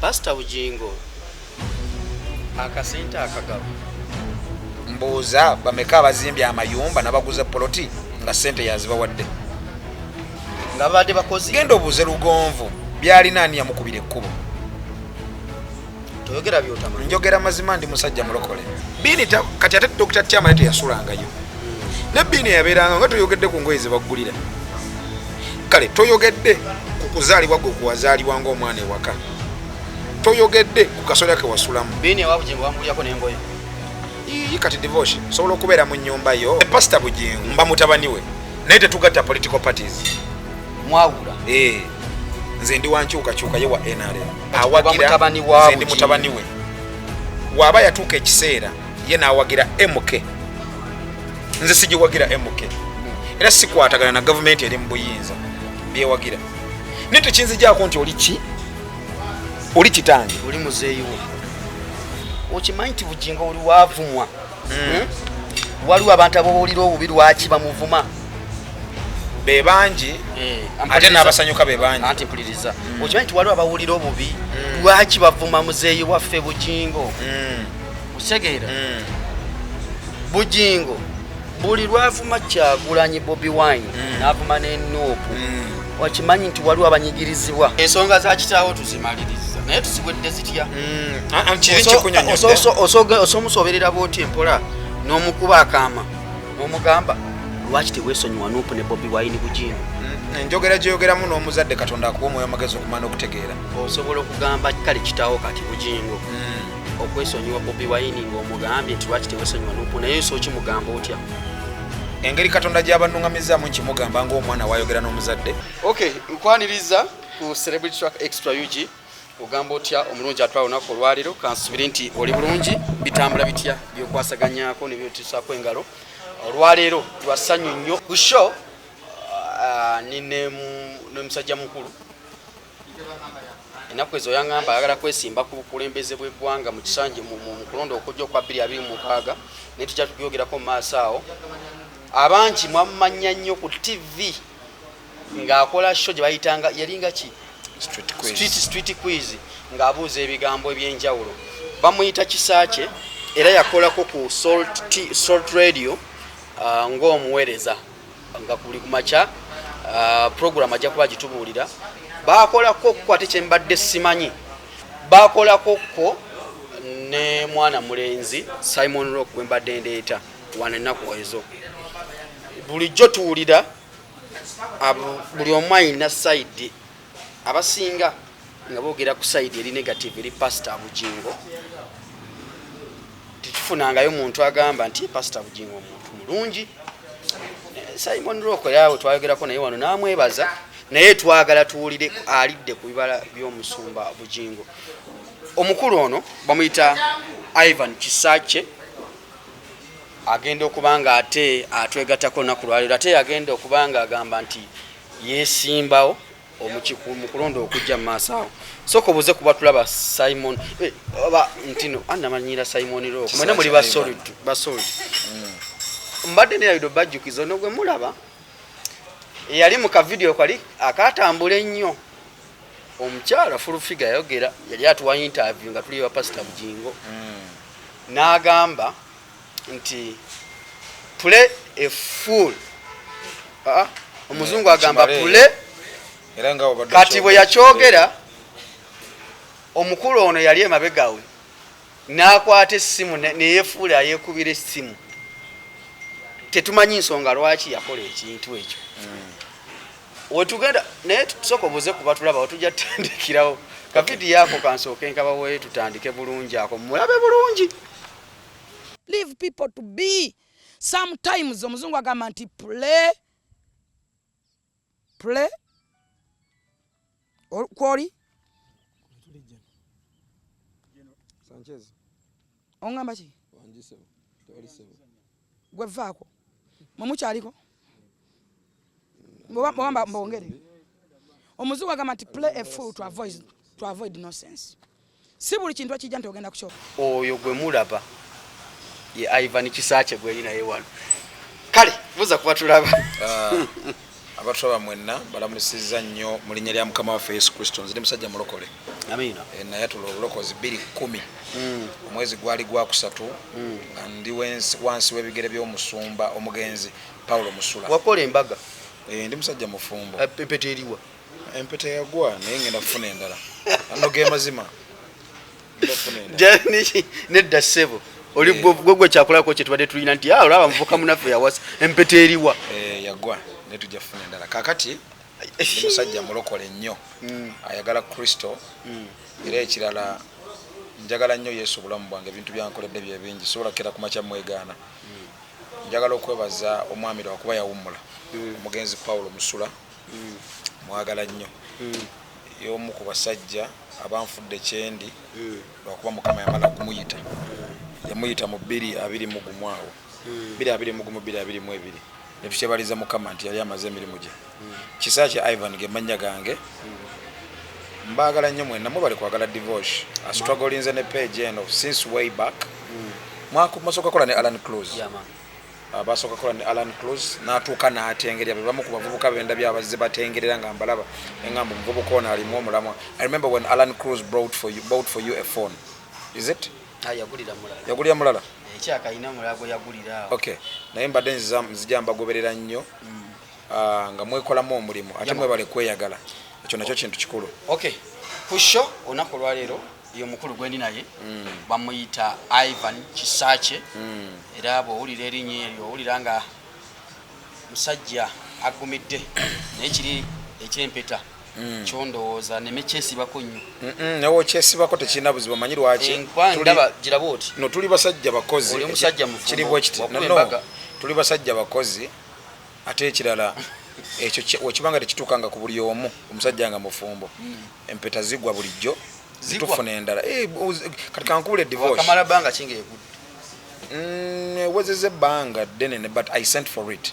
Pasita Bugingo akasente akagaba. Mbuuza, bameka abazimbye amayumba nabaguza poloti nga sente yazibawadde? Nga babadde bakozi. Genda obuuze Lugonvu byalina, ani yamukubira ekkubo? Toyogera byotamanyi. Njogera mazima, ndi musajja mulokole. Biini kati ate Dr. Tyamale teyasulangayo ne biini yabeeranga nga toyogedde ku ngoye zebaggulira. Kale toyogedde ku kuzaalibwa gwe kuwazaalibwa ng'omwana ewaka, toyogedde ku kasolya ke wasulamu. Biini ewa Bugingo bamugulyako n'engoye. Ii, kati divorce osobola okubeera mu nnyumba yo. Pasita Bugingo mba mutabani we, naye tetugatta political parties. Mwawula. Eh, nze ndi wankyukakyuka, ye wa NRM. Oba mutabani wa Nze ndi Bugingo. Mutabani we. Waaba yatuuka ekiseera ye n'awagira MK, nze sigiwagira MK, era sikwatagana na gavumenti eri mu buyinza byewagira, naye tekinzijaako nti oli ki, oli kitange. Oli muzeeyiwo. Okimanyi nti Bugingo oli waavumwa? Hmm? Waliwo abantu abawulira obubi lwaki bamuvuma. Be bangi ate n'abasanyuka be bangi. Anti mpuliriza, okimanyi nti waliwo abawulira obubi lwaki bavuma muzeeyi waffe Bugingo? Okitegeera? Bugingo buli lwavuma Kyagulanyi, Bobi Wine, n'avuma ne NUP, okimanyi nti waliwo abanyigirizibwa? Ensonga za kitaawo tuzimaliriza, naye tuziwedde zitya? Ah, ah, kiri kikunyonyodde. Osomusoberera bwoti empola n'omukuba akaama n'omugamba, lwaki teweesonyiwa NUP ne Bobi Wine, Bugingo? Enjogera gyeyogeramu n'omuzadde, Katonda akuwa omwoyo amagezi okumanya okutegeera. Osobola okugamba kale kitaawo kati Bugingo okwesonyiwa Bobi Wine ng'omugambye nti lwaki teweesonyiwa NUP, naye so okimugamba otya? Engeri Katonda gy'abanuŋŋamizaamu, nkimugamba ng'omwana wayogera n'omuzadde. Okay, nkwaniriza ku Celebrity Track Extra UG. Ogamba otya omulungi atwala olunaku olwaleero? Kansubire nti oli bulungi. Bitambula bitya byokwasaganyako ne byotusaako engalo? Olwaleero lwa ssanyu nnyo ku show. Nine musajja mukulu, ennaku ezo yaŋŋamba ayagala kwesimba ku bukulembeze bw'eggwanga mu kisanja mu kulonda okujja okwa 2026, naye tujja tubyogerako mu maaso awo. Abangi mwamumanya nnyo ku TV ng'akola show gye bayitanga yalinga ki? Street quiz. Street quiz, ng'abuuza ebigambo ebyenjawulo. Bamuyita Kisaakye, era yakolako ku Salt, Salt Radio ng'omuweereza nga buli kumakya. Program ajja kuba agitubuulira. Bakolako ko ate kyembadde simanyi, bakolako ko ne mwana mulenzi Simon Rock gwe mbadde ndeeta wano ennaku ezo. Bulijjo tuwulira buli omu alina side, abasinga nga boogera ku side eri negative eri Pasita Bugingo. Tetufunangayo muntu agamba nti Pasita Bugingo muntu mulungi. Simon Rock yawe twayogerako naye wano n'amwebaza, naye twagala tuwulire alidde ku bibala by'omusumba Bugingo. Omukulu ono bamuyita Ivan Kisaakye, agenda okuba nga ate atwegattako olunaku lwaleero, ate agenda okuba nga agamba nti yeesimbawo mu kulonda okujja mu maaso awo. Sooka obuze kuba tulaba Simon, oba ntino anamanyira Simon Rock, mwena muli basolid basolid. Mbadde nerabidde obajjukiza, ono gwe mulaba eyali mu kavidiyo kali akatambula ennyo, omukyala Full Figure yayogera, yali atuwa interview nga tuli wa Pasita Bugingo, n'agamba nti play a fool. Ah, omuzungu agamba Kimale. play Era nga obadde Kati bwe okyogera. Yakyogera, omukulu ono yali emabega we n'akwata essimu neyefuula ayeekubira essimu. Tetumanyi nsonga lwaki yakola ekintu ekyo. Wetugenda naye tusooka obuze kuba tulaba wetujja tutandikirawo kavidiyo ako. Kansooke nkabaweeyo, tutandike bulungi ako, mulabe bulungi. Leave people to be. Sometimes omuzungu agamba nti play play kwoli Sanchez. Oŋŋamba ki? Gwe vaako, mwe mukyaliko oba mbongere. Omuzungu agamba nti play a fool to avoid nonsense. Si buli kintu ekijja nti ogenda kukyoka. Oyo gwe mulaba ye Ivan Kisaakye gweri naye wano. Kale buza kuba tulaba. Ah, Abatulaba mwenna balamusizza nnyo mu linnya lya Mukama waffe Yesu Kristo. Nze ndi musajja mulokole. Amiina. Nayatula obulokozi 210, omwezi gwali gwakusatu, nga ndi wansi w'ebigere by'omusumba omugenzi Paulo Musula. Wakola embaga? Ndi musajja mufumbo. Empeta eriwa? Empeta yagwa, naye ngenda kufuna endala. Ano ge mazima, ngenda kufuna endala. Nedda ssebo, oli gwe gwe kyakulako kye tubadde tulina nti, "Ah, olaba muvuka munaffe yawasa, empeta eriwa?" Yagwa, naye tujja kufuna endala. Kakati ndi musajja mulokole nnyo, ayagala Kristo. Era ekirala, njagala nnyo Yesu. Obulamu bwange, ebintu byankoledde bye bingi, sobola kukera ku makya mwegaana. Njagala okwebaza omwami lwakuba yawummula, omugenzi Paulo Musula. Mwagala nnyo, y'omu ku basajja abanfudde kyendi, lwakuba Mukama yamala kumuyita. Yamuyita mu 2021 awo, 2021, 2022, netukyebaliza Mukama nti yali amaze emirimu gye. Kisa kye Ivan ge mannya gange. Mbaagala nnyo mwenna, mwebale kwagala Divosh. Astrugglinze ne page eno since way back. Mwasooka kola ne Alan Close. Yeah, man. Basooka kola ne Alan Close, n'atuuka n'atengerera. Be bamu ku bavubuka bendabye abazze batengerera, nga mbalaba eŋŋamba omuvubuka ono alimu omulamwa. I remember when Alan Close brought for you, bought for you a phone, is it? Ah, yagulira mulala. Yagulira mulala? Ekyaka alina omulala gwe yagulira awo. Okay, naye mbadde nzija mbagoberera nnyo. Ah, nga mwekolamu omulimu ate mwebale kweyagala, ekyo nakyo kintu kikulu. Okay, ku show olunaku olwaleero, ye omukulu gwendi naye bamuyita Ivan Kisakye. Era bw'owulira erinnya eryo, owulira nga musajja agumidde, naye kiri ekyempeta kyondowooza neme kyesibako nnyo. Nawe okyesibako, tekirina buzibu. Omanyi lwaki? Kuba ndaba giraba oti No, tuli basajja bakozi. Oli musajja mufumbo, Kiri bwe kiti. wakuba No, no, embaga. tuli basajja bakozi. Ate ekirala, ekyo wekibanga tekituukanga ku buli omu omusajja nga mufumbo, empeta zigwa bulijjo. Zigwa? Tufuna endala. Kati kankubule, Divorce. Wakamala bbanga kinga egudde? Ewezezza ebbanga ddene, but I sent for it.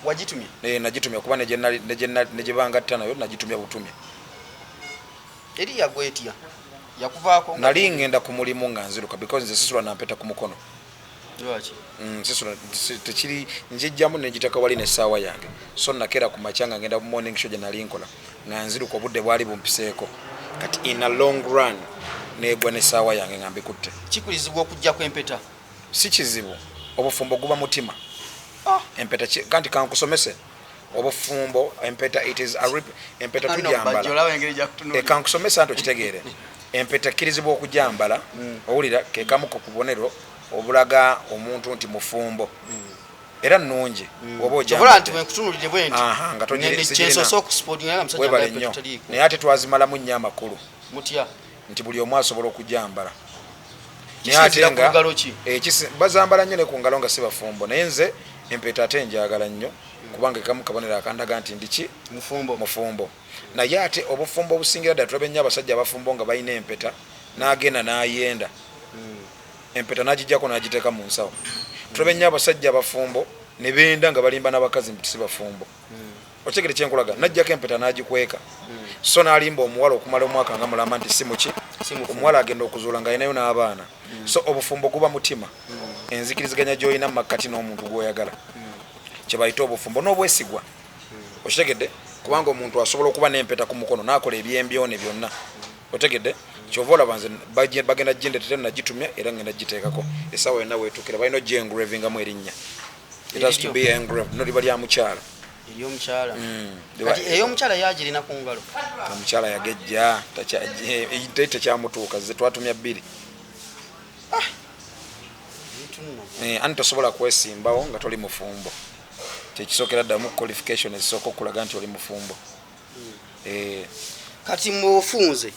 Wagitumye? Nagitumya kuba ne gye bangatta nayo nagitumya butumya. Eri yagwetya yakuvaako Nali ngenda ku mulimu nga nziruka, because nze sisula nampeta ku mukono. Lwaki? Sisula tekiri, njijjamu negiteka wali n'essaawa yange. So nakeera ku makya nga ngenda mu morning show gye nali nkola, nga nziruka, obudde bwali bumpiseeko. Kati in a long run negwa n'essaawa yange nga mbikutte. Kikulizibwa okugjako empeta? Si kizibu, obufumbo guba mutima. Ah. Empeta kanti kankusomese, obufumbo empeta, it is a empeta Ano, tujambala. bajja olaba engeri gyakutunuulira. Kankusomesa nti okitegeere, empeta ekkirizibwa okujambala. Owulira, kekamu ku kubonero obulaga omuntu nti mufumbo, era nnungi oba Kyobola nti ojambadde. bwenkutunulire bwe nti Aha, nga sigirina. kyensoose okusupportinga nga musajja Webale nga nnyo. empeta taliiko. Naye ate twazimalamu nnyo amakulu Mutya? nti buli omu asobola okujambala, naye ate Kisinziira ku nga lugalo ki? Bazambala nnyo ne ku ngalo nga si bafumbo. Naye nze empeta ate njagala nnyo, kubanga ekamu kabonero akandaga nti ndi ki? Mufumbo. Mufumbo. Naye ate obufumbo obusingira ddala, tulabe nnyo abasajja abafumbo nga balina empeta, n'agenda n'ayenda, empeta n'agijjako n'agiteeka mu nsawo. Tulabe nnyo abasajja abafumbo ne benda nga balimba n'abakazi nti si bafumbo. Okyegere kyenkulaga? Najjako empeta n'agikweka, so n'alimba omuwala okumala omwaka nga mulamba nti si muki. Si mufumbo. Omuwala agenda okuzuula nga alinayo n'abaana. So obufumbo guba mutima, enzikiriziganya gy'olina mu makkati n'omuntu gw'oyagala, kyebayita obufumbo, n'obwesigwa. Okitegedde? Kubanga omuntu asobola okuba n'empeta ku mukono n'akola ebyembyone byonna. Otegedde? Kyova olaba nze bagenda gindeetera, nagitumya era ngenda giteekako essaawa yonna weetuukira. Balina ogengravingamu erinnya. It has to be engraved. No, liba lya mukyala. Ery'omukyala? Liba- Kati ey'omukyala yagirina ku ngalo? Omukyala yagejja, tekyamutuuka. Ze twatumya bbiri. Ebintu nno. Anti tosobola kwesimbawo nga toli mufumbo. Kyekisookera ddamu, qualification ezisooka okulaga nti oli mufumbo. Kati mufunze,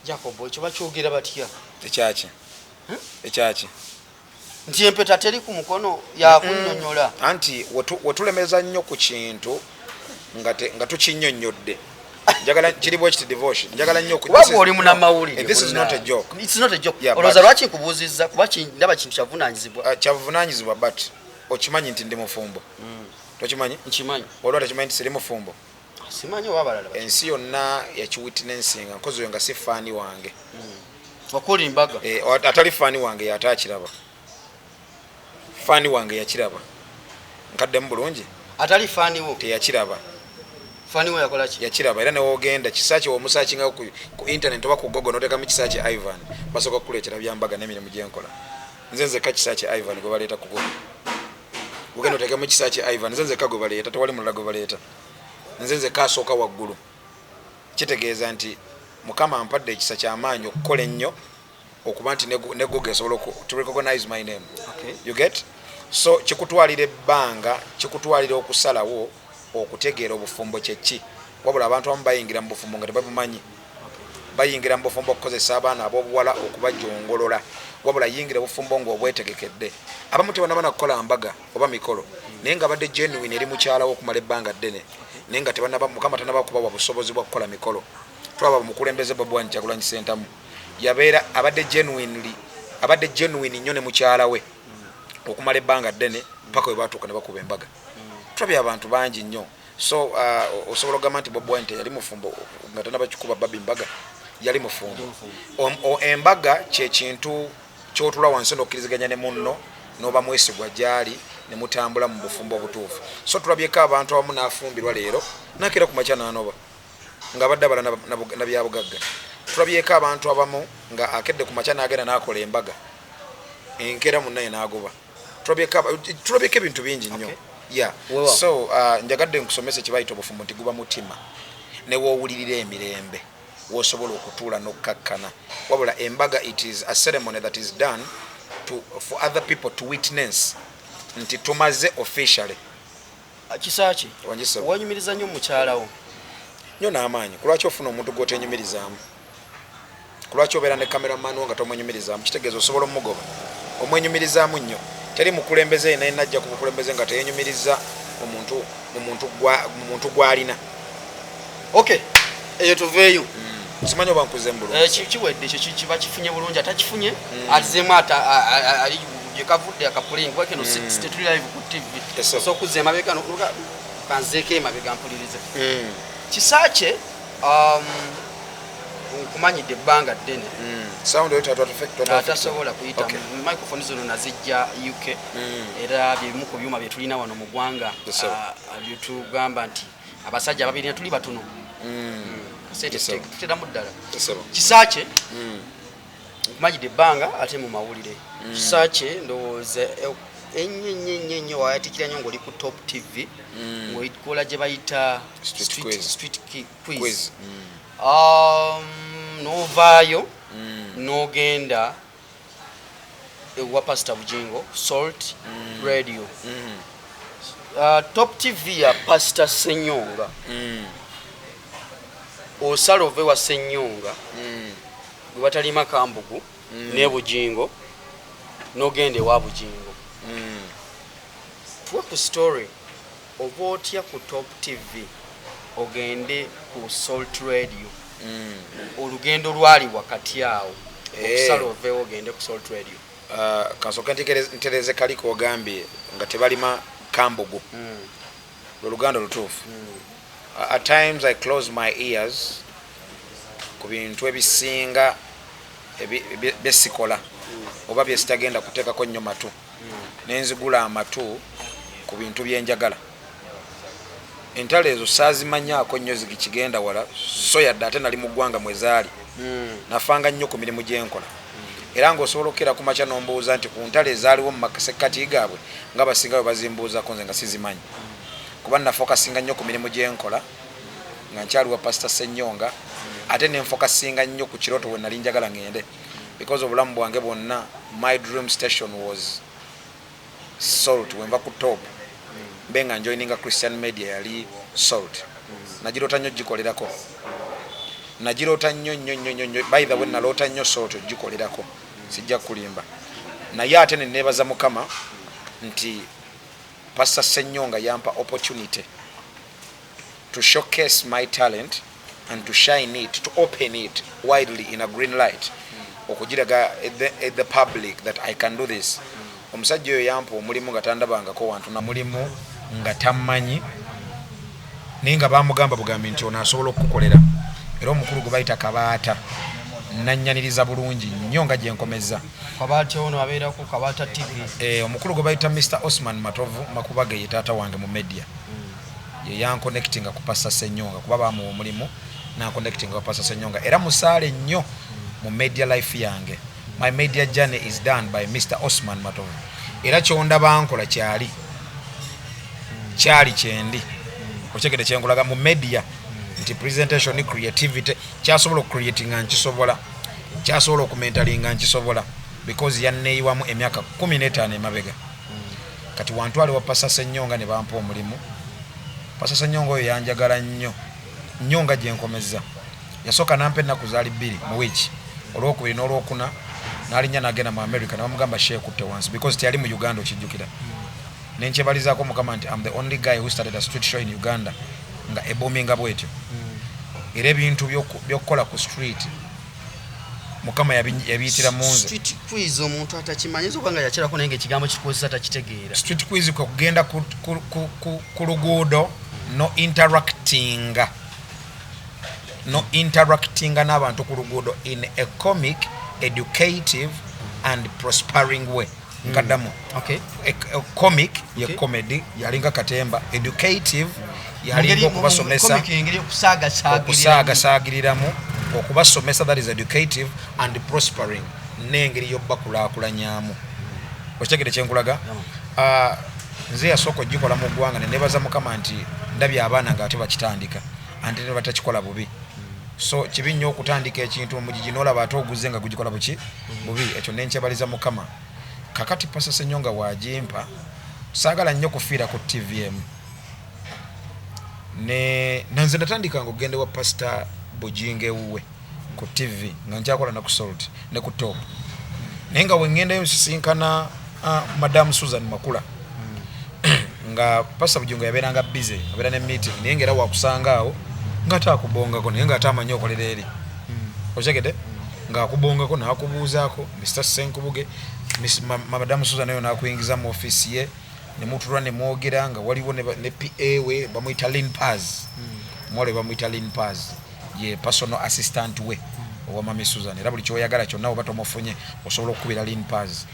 Jacob, ekyo bakyogera batya? Ekyaki? Ekyaki? Nti empeta teri ku mukono yakunnyonnyola. Anti wetulemeza nnyo ku kintu nga tukinnyonnyodde. Njagala kiri bwe kiti, Devotion, njagala nnyo Kuba gwe oli munnamawulire. This is not a joke. It's not a joke. Yeah, Olowooza lwaki nkubuuzizza? Kuba ndaba kintu kyavunaanyizibwa. Kyavunaanyizibwa, but okimanyi nti ndi mufumbo, tokimanyi? Nkimanyi. Waliwo takimanyi nti siri mufumbo? Simanyi oba abalala Ensi yonna yakiwitnessinga, nkozi oyo nga si fan wange. Wakola embaga. Atali fan wange yate akiraba, fan wange yakiraba. Nkaddemu bulungi. Atali faniwo. Teyakiraba. Faniwo yakola ki? Yakiraba. Era newogenda Kisaki omusakinga ku internet oba ku Google notekamu Kisaki Ivan, basooka kukuleetera byambaga n'emirimu gyenkola. Nze nzekka Kisaki Ivan gwe baleeta ku Google. Ogenda otekemu Kisaki Ivan, nze nzekka gwe baleeta, tewali mulala gwe baleeta. Nze nzekka asooka waggulu. Kitegeeza nti Mukama ampadde ekisa kyamaanyi okukola ennyo, okuba nti ne Google esobola to recognize my name. You get? So kikutwalira ebbanga, kikutwalira okusalawo okutegeera obufumbo kyeki. Wabula abantu abamu bayingira mu bufumbo nga tebabumanyi. Bayingira mu bufumbo okukozesa abaana ab'obuwala okubajongolola. Wabula yingira obufumbo ng'obwetegekedde. Abamu tebanaba na kukola mbaga oba mikolo, naye nga badde genuine eri mukyala we okumala ebbanga ddene, naye nga tebanaba, Mukama tanaba kubawa busobozi bwa kukola mikolo. Twaba omukulembeze Bobi Wine Kyagulanyi Ssentamu yabeera abadde genuinely, abadde genuine nnyo ne mukyala we okumala ebbanga ddene paka we batuuka ne bakuba embaga. Tulabye abantu bangi nnyo. So osobola okugamba nti Bobi Wine teyali mufumbo nga tanaba kikuba babi mbaga? Yali mufumbo. Embaga kyekintu kyotula wansi n'okkiriziganya ne munno n'oba mwesigwa gy'ali ne mutambula mu bufumbo obutuufu. So tulabyeko abantu abamu n'afumbirwa leero nakeera ku makya n'anoba ng'abadde abala na byabugagga. Tulabyeko abantu abamu nga akedde ku makya n'agenda n'akola embaga enkeera munnaye n'agoba. Tulabyeko ebintu bingi nnyo. Yeah. So njagadde nkusomese kibayita obufumbo nti guba mutima ne woowulirira emirembe wosobola okutuula n'okkakkana. Wabula embaga, it is a ceremony that is done for other people to witness nti tumaze officially. Kisaki, wanyumiriza nnyo mukyalawo. Nnyo n'amaanyi. Kulwaki ofuna omuntu gw'otenyumirizaamu? Kulwaki obeera ne cameraman wo nga tomwenyumirizaamu? Kitegeeza osobola omugoba. Omwenyumirizaamu nnyo. Teri mukulembeze yenna yenna ajja ku bukulembeze nga teyenyumiriza mu muntu gw'alina. Okay, eyo tuveeyo. Simanyi oba nkuze bulungi. Kiwedde ekyo, kiba kifunye bulungi. Atakifunye azeemu ali gye kavudde akapulingi, kuba kino tetuli live ku TV. Yes, so okuzza emabega kanzeeko emabega mpulirize. Kisakye, nkumanyidde ebbanga ddene. Sound oyo Atasobola kuyita. Microphone zino nazijja UK, era byebimu ku byuma byetulina wano mu ggwanga byetugamba nti abasajja ababirina tuli batono. Kasente tuteramu ddala. Kisakye, nkumanyidde ebbanga ate mu mawulire. Kisakye, ndowooza ennyo ennyo ennyo ennyo wayatikira nnyo ng'oli ku Top TV, ng'okola gye bayita Street quiz. N'ovaayo n'ogenda ewa Pastor Bujingo, Salt Radio. Top TV ya Pastor Senyonga. Osala ove wa Senyonga gwe batalima kambugu ne Bujingo, n'ogenda ewa Bujingo. Tuwe ku story, oba otya ku Top TV ogende ku Salt Radio? Olugendo lwali wakati awo okusala oveewo ogende ku Salt Radio. Kansooke ntereze kali kogambye nga tebalima kambugu. Lwe luganda olutuufu. At times I close my ears ku bintu ebisinga byesikola oba byesitagenda kuteekako nnyo matu, nenzigula amatu ku bintu byenjagala. Entalo ezo saazimanyaako nnyo zikigenda wala, so yadde ate nali mu ggwanga mwe zaali. Nafanga nnyo ku mirimu gyenkola, era ng'osobola okukeera ku makya n'ombuuza nti ku ntalo ezaaliwo mu masekkati gaabwe nga basinga bwe bazimbuuzako, nze nga sizimanyi, kuba nafokasinga nnyo ku mirimu gyenkola nga nkyali wa Pasita Senyonga, ate nenfokasinga nnyo ku kirooto we nali njagala ngende, because obulamu bwange bwonna my dream station was Salt. Wenva ku Top mbe nga njoininga Christian Media yali Salt. Nagiroota nnyo gikolerako, nagiroota nnyo nnyo nnyo nnyo nnyo. By the way, naloota nnyo Salt ogikolerako, sijja kulimba. Naye ate neneebaza Mukama nti Pastor Senyonga yampa opportunity to showcase my talent and to shine it, to open it widely in a green light, okugiraga the public that I can do this. Omusajja oyo yampa omulimu nga tandabangako wantu na mulimu, nga tammanyi, naye nga bamugamba bugambi nti ono asobola okukukolera. Era omukulu gwe bayita Kabaata Nanyaniriza bulungi nnyo nga gyenkomeza. Kabaata ono abeera ku Kabaata TV. Omukulu gwe bayita Mr Osman Matovu Makubage ye taata wange mu media. Ye yanconnectinga ku Pastor Senyonga, kuba bamuwa omulimu nanconnectinga ku Pastor Senyonga, era musaale nnyo mu media life yange. My media journey is done by Mr Osman Matovu, era kyondaba nkola kyali kyali kyendi okyegede kyenkolaga mu media, nti presentation, creativity, kyasobola okucreatinga nkisobola, kyasobola okumentoringa nkisobola, because yanneeyiwamu emyaka 15 emabega. Kati wantwale wa Pastor Senyonga ne bampa omulimu. Pastor Senyonga oyo yanjagala nnyo nnyo nga gyenkomeza. Yasooka nampa ennaku zaali 2 mu wiiki, Olwokubiri n'Olwokuna, n'alinnya n'agenda mu America, ne bamugamba sheekutte wansi because teyali mu Uganda. Okijjukira nenkyebalizaako Mukama nti am the only guy who started a street show in Uganda nga ebominga bwetyo. Era ebintu by'okukola ku street, Mukama yabiyitira mu nze. Street quiz, omuntu atakimanyi oba nga yakyerako naye nga ekigambo kikozesa takitegeera. Street quiz kwe kugenda ku luguudo no interactinga n'abantu ku luguudo in a comic, educative and prospering way. Nkaddamu. A comic ye comedy, yalinga katemba. Educative yalinga okubasomesa. Comic engeri okusaagasaagirira. Okusaagasaagiriramu, okubasomesa, that is educative. And prospering n'engeri y'obbakulaakulanyamu. Okitegere kyenkulaga? Ah, nze yasooka ogikola mu ggwanga, nenebaza Mukama nti ndabye abaana nga ate bakitandika, ate ne batakikola bubi. So kibi nnyo okutandika ekintu omugigi n'olaba ate oguze nga gugikola buki bubi. Ekyo nenkyebaliza Mukama. Kakati Pastor Senyonga wagimpa, saagala nnyo kufiira ku TV emu. Ne nanze natandikanga okugenda ewa Pastor Bujingo ewuwe ku TV nga nkyakola ne ku Salt ne ku Top, naye nga wengendayo nsisinkana Madam Susan Makula, nga Pastor Bujingo yabeeranga busy, abeera ne meeting, naye nga era wakusanga awo nga ate akubongako, naye nga ate amanyi okolera eri. Okitegedde? Ng'akubongako n'akubuuzaako Mr Senkubuge, Madam Susan oyo n'akuyingiza mu ofiisi ye ne mutulwa ne mwogera, nga waliwo ne PA we bamuyita Lin Paz. Omuwala we bamuyita Lin Paz, ye personal assistant we owa Mami Susan, era buli kyoyagala kyonna oba tomufunye osobola okukubira Lin Paz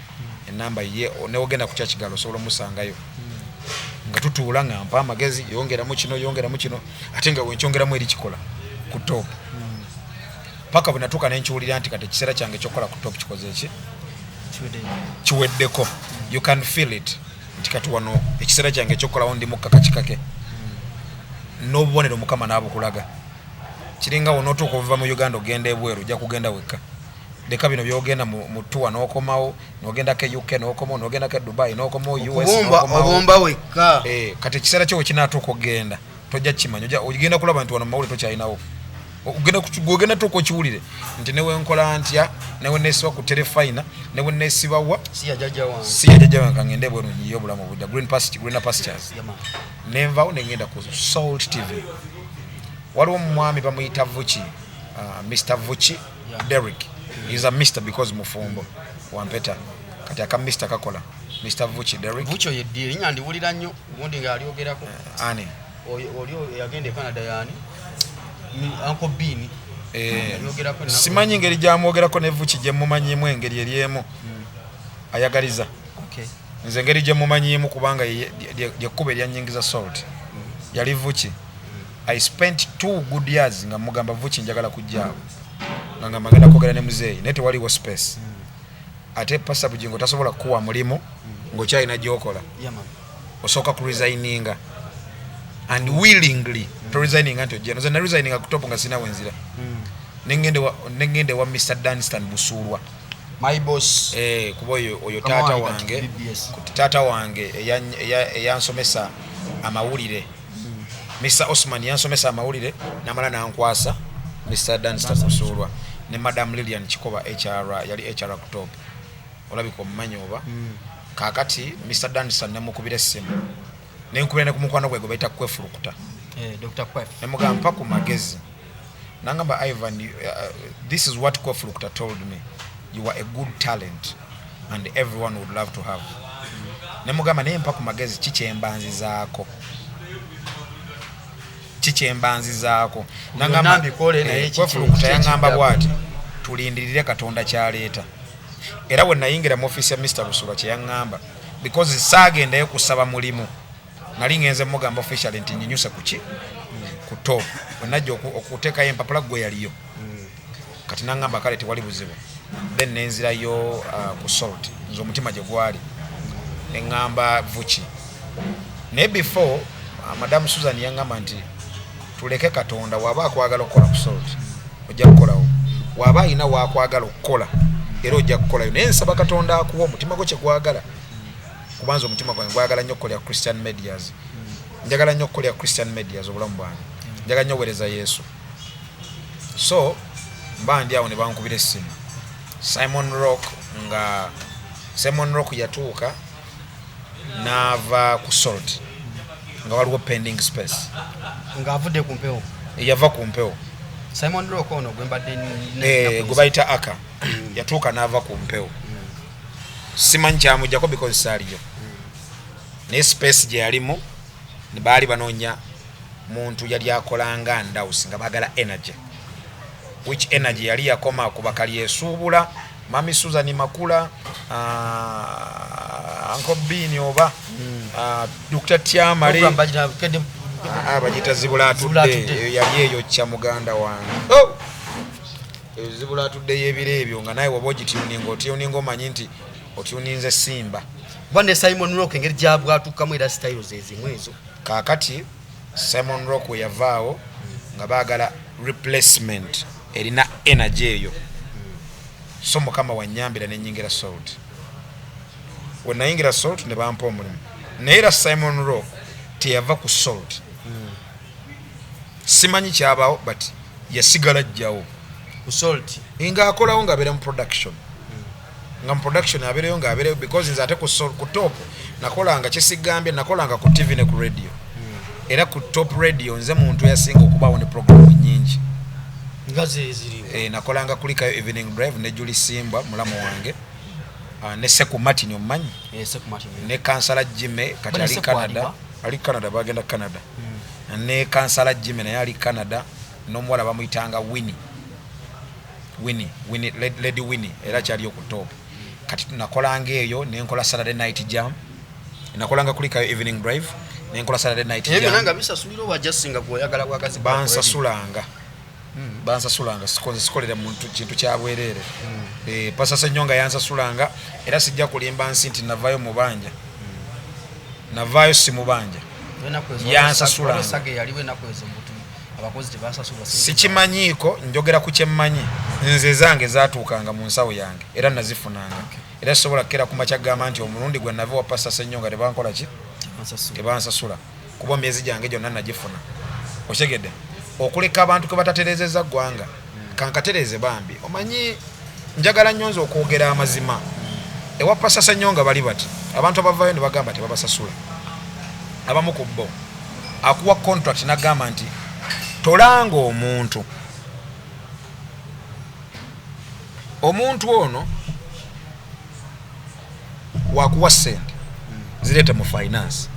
enamba ye, newogenda ku kyakigalo osobola omusangayo. Nga tutuula nga mpa amagezi, yongeramu kino, yongeramu kino, ate nga wenkyongeramu eri kikola ku Top, paka bwe natuuka nenkiwulira nti kati ekiseera kyange ekyokukola ku Top kikoze eki kiweddeko. You can feel it nti kati wano ekiseera kyange ekyokukolawo ndi mukkakakikake n'obubonero Mukama n'abukulaga. Kiringa wonootuuka obuva mu Uganda ogenda ebweru, ojja kugenda wekka. Leka bino byogenda mu tour n'okomawo, n'ogendako e UK n'okomawo, n'ogendako e Dubai n'okomawo, US Okubumba n'okomawo. Obumba wekka. Kati ekiseera kyo wekinatuuka okugenda tojja kimanya. Ogenda kulaba nti wano mumawulire tokyalinawo. Gwogenda tuuka okiwulire nti newenkola ntya, newe nesiba ku terefayina, newe nesibawa, Si ya jjajja wange. Si ya jjajja wange, kangende ebweru nyiye obulamu obudda greener pastures. Yama. Nenvawo nengenda ku Salt TV. Waliwo omwami bamuyita Vuki, Mr Vuki. Derrick is a Mr because mufumbo wampeta, kati aka Mr kakola Mr Vuki Derrick. Vukyo yeddi erinnya ndiwulira nnyo ubundi ng'alyogerako. Ani? Oli oyo eyagenda e Canada yaani? Uncle Bean. Yalyogerako ennaku. Simanyi ngeri gyamwogerako ne Vuki gye mumanyimu, engeri eri emu ayagaliza. Nze engeri gye mumanyimu, kubanga lyekkuba eryanyingiza Salt yali Vuki. I spent 2 good years nga mugamba, "Vuki, njagala kujjaawo," nga ngamba ngenda kwogera ne muzeeyi, naye tewaliwo space. Ate Pastor Bugingo tasobola kukuwa mulimu ng'okyalina gyokola. Osooka kuresigninga, and willingly toresigninga nti ojja. Nze naresigninga ku Top nga sina wenzira, nengenda ewa Mr Danstan Busuulwa. My boss. Kuba oyo Kama taata wange kati wange BBS. Taata wange eyansomesa amawulire, Mr Osman yansomesa amawulire, namala nankwasa Mr Danstan Busuulwa ne Madam Lilian Kikoba, HR, yali HR ku Top, olabika omumanyi oba. Kakati Mr Danstan namukubira essimu, nenkubira ne ku mukwano gwe gwe bayita Kwefulukuta. Dr. Kwef. Nemugamba, "Mpa ku magezi." Nangamba, "Ivan, this is what Kwefulukuta told me: you are a good talent and everyone would love to have." Nemugamba, "Naye mpa ku magezi, kikyembanzizaako, kikyembanzizaako?" Byonna mbikole, naye Kwefulukuta kiki yaŋŋamba ekiddako? bw'ati. Tulindirire Katonda kyaleeta. Era bwe nayingira mu ofiisi ya Mr Busulwa, kyeyaŋŋamba, because saagendayo kusaba mulimu, nali ngenze mugamba officially nti nyinyuse kuki ku Top. Bwe najja okuteekayo empapula, gwe yaliyo. Kati naŋŋamba kale tewali buzibu. Then nenzirayo ku Salt, nze omutima gye gwali, neŋŋamba vuki. Naye before, Madamu Susan yaŋŋamba nti tuleke Katonda, waba akwagala okukola ku Salt ojja kukolawo, waba alina wakwagala okukola era ojja kukolayo, naye nsaba Katonda akuwa omutima gwo kyegwagala, kubanza omutima gwange gwagala nnyo okukolera Christian medias, njagala nnyo okukolera Christian medias obulamu bwange, njagala nnyo oweereza Yesu. So mba ndi awo ne bankubira essimu, Simon Rock, nga Simon Rock yatuuka n'ava ku Salt nga waliwo pending space. Ng'avudde ku mpewo? Yava ku mpewo. Simon Rock ono gwe mbadde gwe bayita aka, yatuuka n'ava ku mpewo. Simanyi kyamugjako because saaliyo, naye space gye yalimu baali banoonya muntu yali akolanga ndawusi, nga baagala energy, which energy yali yakoma ku bakali esuubula Mami Susan Makula, Uncle Bean, oba Dr Tiamale. Bagita Zibula Atudde. Eyo yali eyokya muganda wange. Oh! Eyo Zibula Atudde y'ebiro ebyo, nga naye woba ogituninga, otuninga omanyi nti otuninze Simba. Kuba ne Simon Rock engeri gyabwatukamu era style zezimu ezo. Kaakati Simon Rock we yavaawo nga baagala replacement erina energy eyo. So Mukama wanyambira nenyingira Salt. We nayingira Salt ne bampa omulimu, naye era Simon Rock teyava ku Salt. Simanyi kyabaawo, but yasigala jjawo ku Salt. Ng'akolawo, ng'abeera mu production, nga mu production abeereyo, ng'abeereyo, because nze ate ku ku Top nakolanga kyesigambye, nakolanga ku TV ne ku radio. Era ku Top Radio nze muntu eyasinga okubaawo ne programu nyingi. Nga zeziriwo? E, nakolanga Kulikayo Evening Drive ne Juli Simba mulamu wange, ne Seku Martin omumanyi? Eh, Seku Martin. Ne Kansala Jime kati Bane ali Seku Canada. aliwa? Ali Canada, bagenda Canada. Ne Kansala Jime naye ali Canada, n'omuwala bamuyitanga Winnie, Winnie, Winnie, Lady Winnie, era kyaliyo ku Top. Kati nakolanga eyo, nenkola Saturday Night Jam, nakolanga Kulikayo Evening Drive, nenkola Saturday Night Ebyo Jam. byonna nga bisasulira oba jasinga gweoyagala bwagazi? Bansasulanga, bansasulanga. Sikonze sikolera muntu kintu kyabwereere. Eh, Pastor Senyonga yansasulanga, era sijja kulimba nsi nti navaayo mubanja. Navaayo si mubanja. Yansasulanga. Saga yaliwo enaku ezo mbutu abakozi tebasasulwa sente. Sikimanyiiko, njogera ku kyemmanyi. Nze zange zatuukanga mu nsawo yange era nazifunanga, era sisobola kukera ku makya gamba nti omulundi gwe nava wa Pastor Senyonga tebankola ki. Tebansasula. Tebansasula, kuba myezi gyange gyonna nagifuna. Okitegedde? Okuleka abantu ke bataterezeza ggwanga, kankatereze bambi. Omanyi njagala nnyo nze okwogera amazima. Ewa Pastor Senyonga bali bati abantu abavaayo ne bagamba tebabasasula, abamu ku bo akuwa contract nagamba nti tolanga omuntu, omuntu ono wakuwa sente zireete mu finance,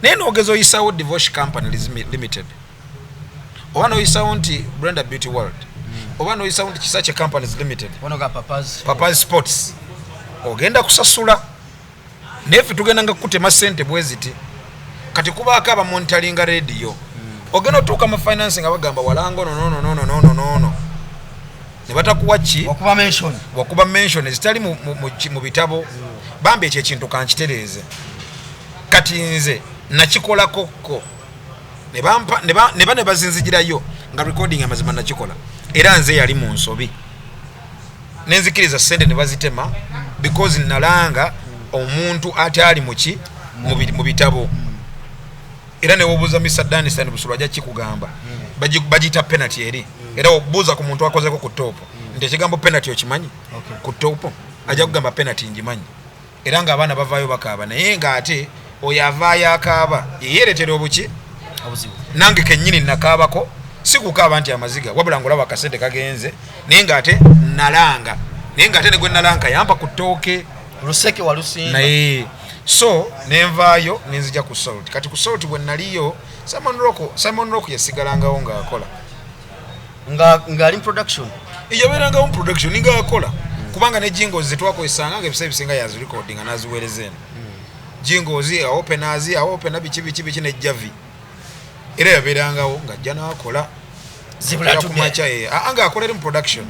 naye nogeza oyisawo Divosh Company Limited, oba noyisawo nti Brenda Beauty World, oba noyisawo nti Kisakye Companies Limited, Wano ga Papas. Papas Sports, ogenda kusasula, naye ffe tugenda nga kutema sente bwe ziti. Kati kubaako abamonitalinga rediyo, ogenda otuuka mu finance nga bagamba walanga ono nono nono nono nono, ne batakuwa ki. Wakuba mention. Wakuba mention ezitali mu bitabo. Bambi ekyo ekintu kankitereeze. Kati nze nakikolakokko ne bampa ne bazinzigirayo nga recording. Amazima nakikola, era nze yali mu nsobi, nenzikiriza sente ne bazitema because nalanga omuntu ataali muki mu bitabo. Era newobuuza Mr Danistan Busulu ajja kikugamba. Bagiyita penalty eri. Era obuuza ku muntu akozeko ku Top nti ekigambo penalty okimanyi? Okay. Ku Top ajja kugamba penalty ngimanyi. Era ng'abaana bavaayo bakaaba, naye ng'ate oyo avaayo akaaba yeyeretera obuki. Obuzibu. Nange kennyini nakaabako, si kukaaba nti amaziga, wabula ngaolaba akasente kagenze, naye ng'ate nalanga, naye ng'ate ne gwe nalanga yampa ku ttooke. Luseke walusimba. Naye so nenvaayo nenzija ku Salt. Kati ku Salt bwe naliyo, Simon Rock, Simon Rock yasigalangawo ng'akola. Nga ngaali mu production. Yabeerangawo mu production ngaakola, kubanga ne jingles zetwakozesanga nga ebiseera ebisinga yazirecordinga naziweereza eno, jingles, openers, opener, biki biki biki, ne javi era yabeerangawo ng'ajja n'akola. Zibula Era today. Kumakya ng'akola eri mu production.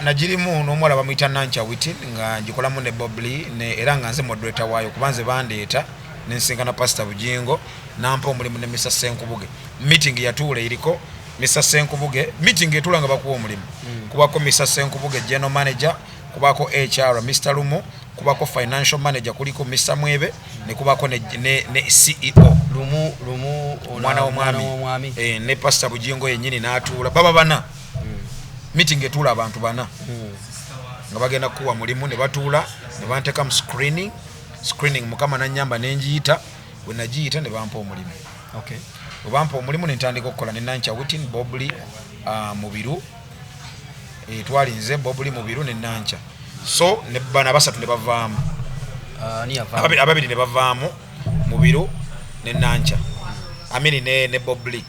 Nagirimu n'omuwala bamuyita Nancha Witin, nga ngikolamu ne Bobly ne era nga nze moderator waayo, kuba nze bandeeta nensinkana Pastor Bujingo nampa omulimu ne Mr Senkubuge. Meeting yatuula eriko Mr Senkubuge, meeting etuula nga bakuwa omulimu, kubako Mr Senkubuge general manager, kubako HR Mr Lumu, kubako financial manager kuliko Mr Mwebe, ne kubako ne CEO. Lumu, Lumu ono. Omwana w'omwami. W'omwami. Ne Pastor Bujingo yennyini n'atuula, baba bana. Meeting etuula abantu bana nga bagenda kukuwa mulimu, ne batuula ne banteeka mu screening. Screening Mukama nanyamba nenjiyita. Bwe nagiyita ne bampa omulimu. Bwe bampa omulimu ne ntandika okukola ne Nancha Witin, Bobly, Mubiru. Twalinze Bobly, Mubiru ne Nancha, so ne bano abasatu ne bavaamu. Ani yavaamu? Ababiri ne bavaamu, Mubiru ne Nancha, amini ne Bobly,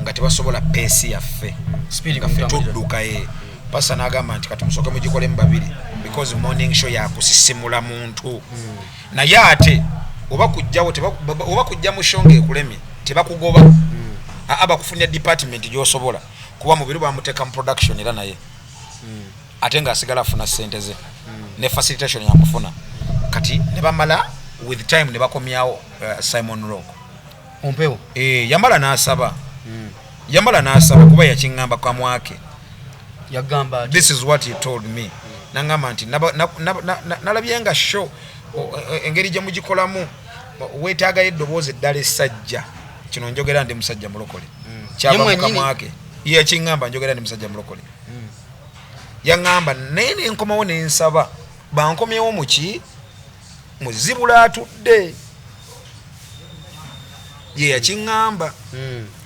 nga tebasobola pace yaffe. Speed. Nga ffe mutambulira. tudduka ye pasa n'agamba nti kati musooke mugikolemu babiri, because morning show yakusisimula muntu. Naye ate oba kujjawo oba kujja mu show ng'ekulemye, tebakugoba, aa, bakufunira department gy'osobola kuba. Mubiru bamuteeka mu production era naye ate ng'asigala afuna sente ze ne facilitation yakufuna. Kati ne bamala with time ne bakomyawo Simon Rock. Ompewo. Yamala n'asaba, yamala n'asaba, kuba yakiŋŋamba kamwake. Yagamba ati? This is what he told me. Nangamba nti nalabye nga show engeri gye mugikolamu weetaagayo eddoboozi eddala essajja. Kino njogera ndi musajja mulokole. Kyava Ye mu mwennyini? kamwake ye yakiŋŋamba, njogera ndi musajja mulokole. Yaŋŋamba naye nenkomawo nensaba bankomyewo muki muzibula atudde. Ye yakiŋŋamba.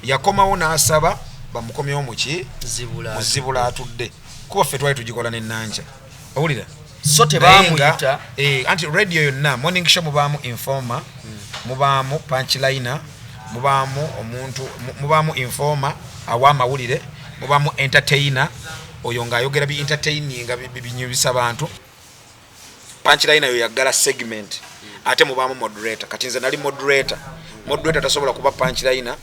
Yakomawo n'asaba bamukomyewo muki? Zibula. Muzibula atudde, kuba ffe twali tugikola nenanca, owulira? So tebamuyita? Anti radio yonna morning show mubaamu informer, mubaamu punchliner, mubaamu omuntu mubaamu informer awa amawulire, mubaamu entertainer oyo ng'ayogera bi entertaining nga binyumisa bantu, punchliner yo yaggala segment, ate mubaamu moderator. Kati nze nali moderator. Moderator tasobola kuba punchliner,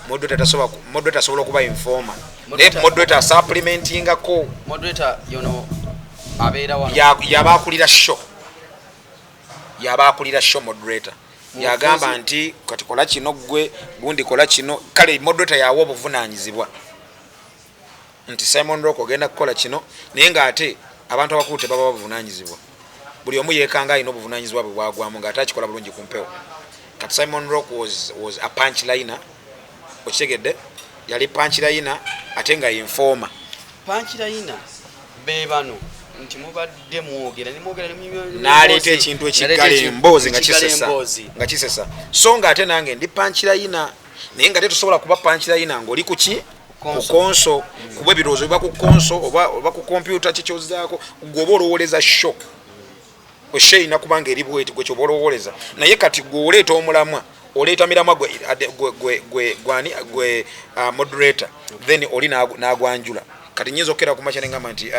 moderator tasobola moderator asobola okuba informer, naye Moderator- moderator supplementingako. Moderator yono abeera wano? Yaba akulira show, yaba akulira show moderator. Yagamba nti kati kola kino, gwe gundi kola kino. Kale moderator yawa obuvunanyizibwa nti Simon Rock ogenda kukola kino, naye ngaate abantu abakulu tebaba bavunanyizibwa. Buli omu yekanga alina obuvunanyizibwa bwe bwagwamu ngaate akikola bulungi ku mpewo. Kati Simon Rock was a punch liner, okitegedde? Yali punch liner ate nga informer. Punchliner be bano nti mubadde mwogera nemwogera. N'aleeta ekintu ekiggala emboozi nga kisesa. Emboozi. Nga kisesa, so nga ate nange ndi punchliner, naye nga tetusobola kuba punchliner ng'oli kuki? Ku Console. Console, kuba ebirowoozo biba ku console oba ku kompyuta. Kikyozaako gwe oba olowooleza show, eshow erina kubanga eri bweti, gwe kyoba olowooleza. Naye kati gwe oleeta omulamwa, oleeta miramwa gwe gwani gwe moderator, then oli n'agwanjula. Kati nyinza okukera kumakya nengamba nti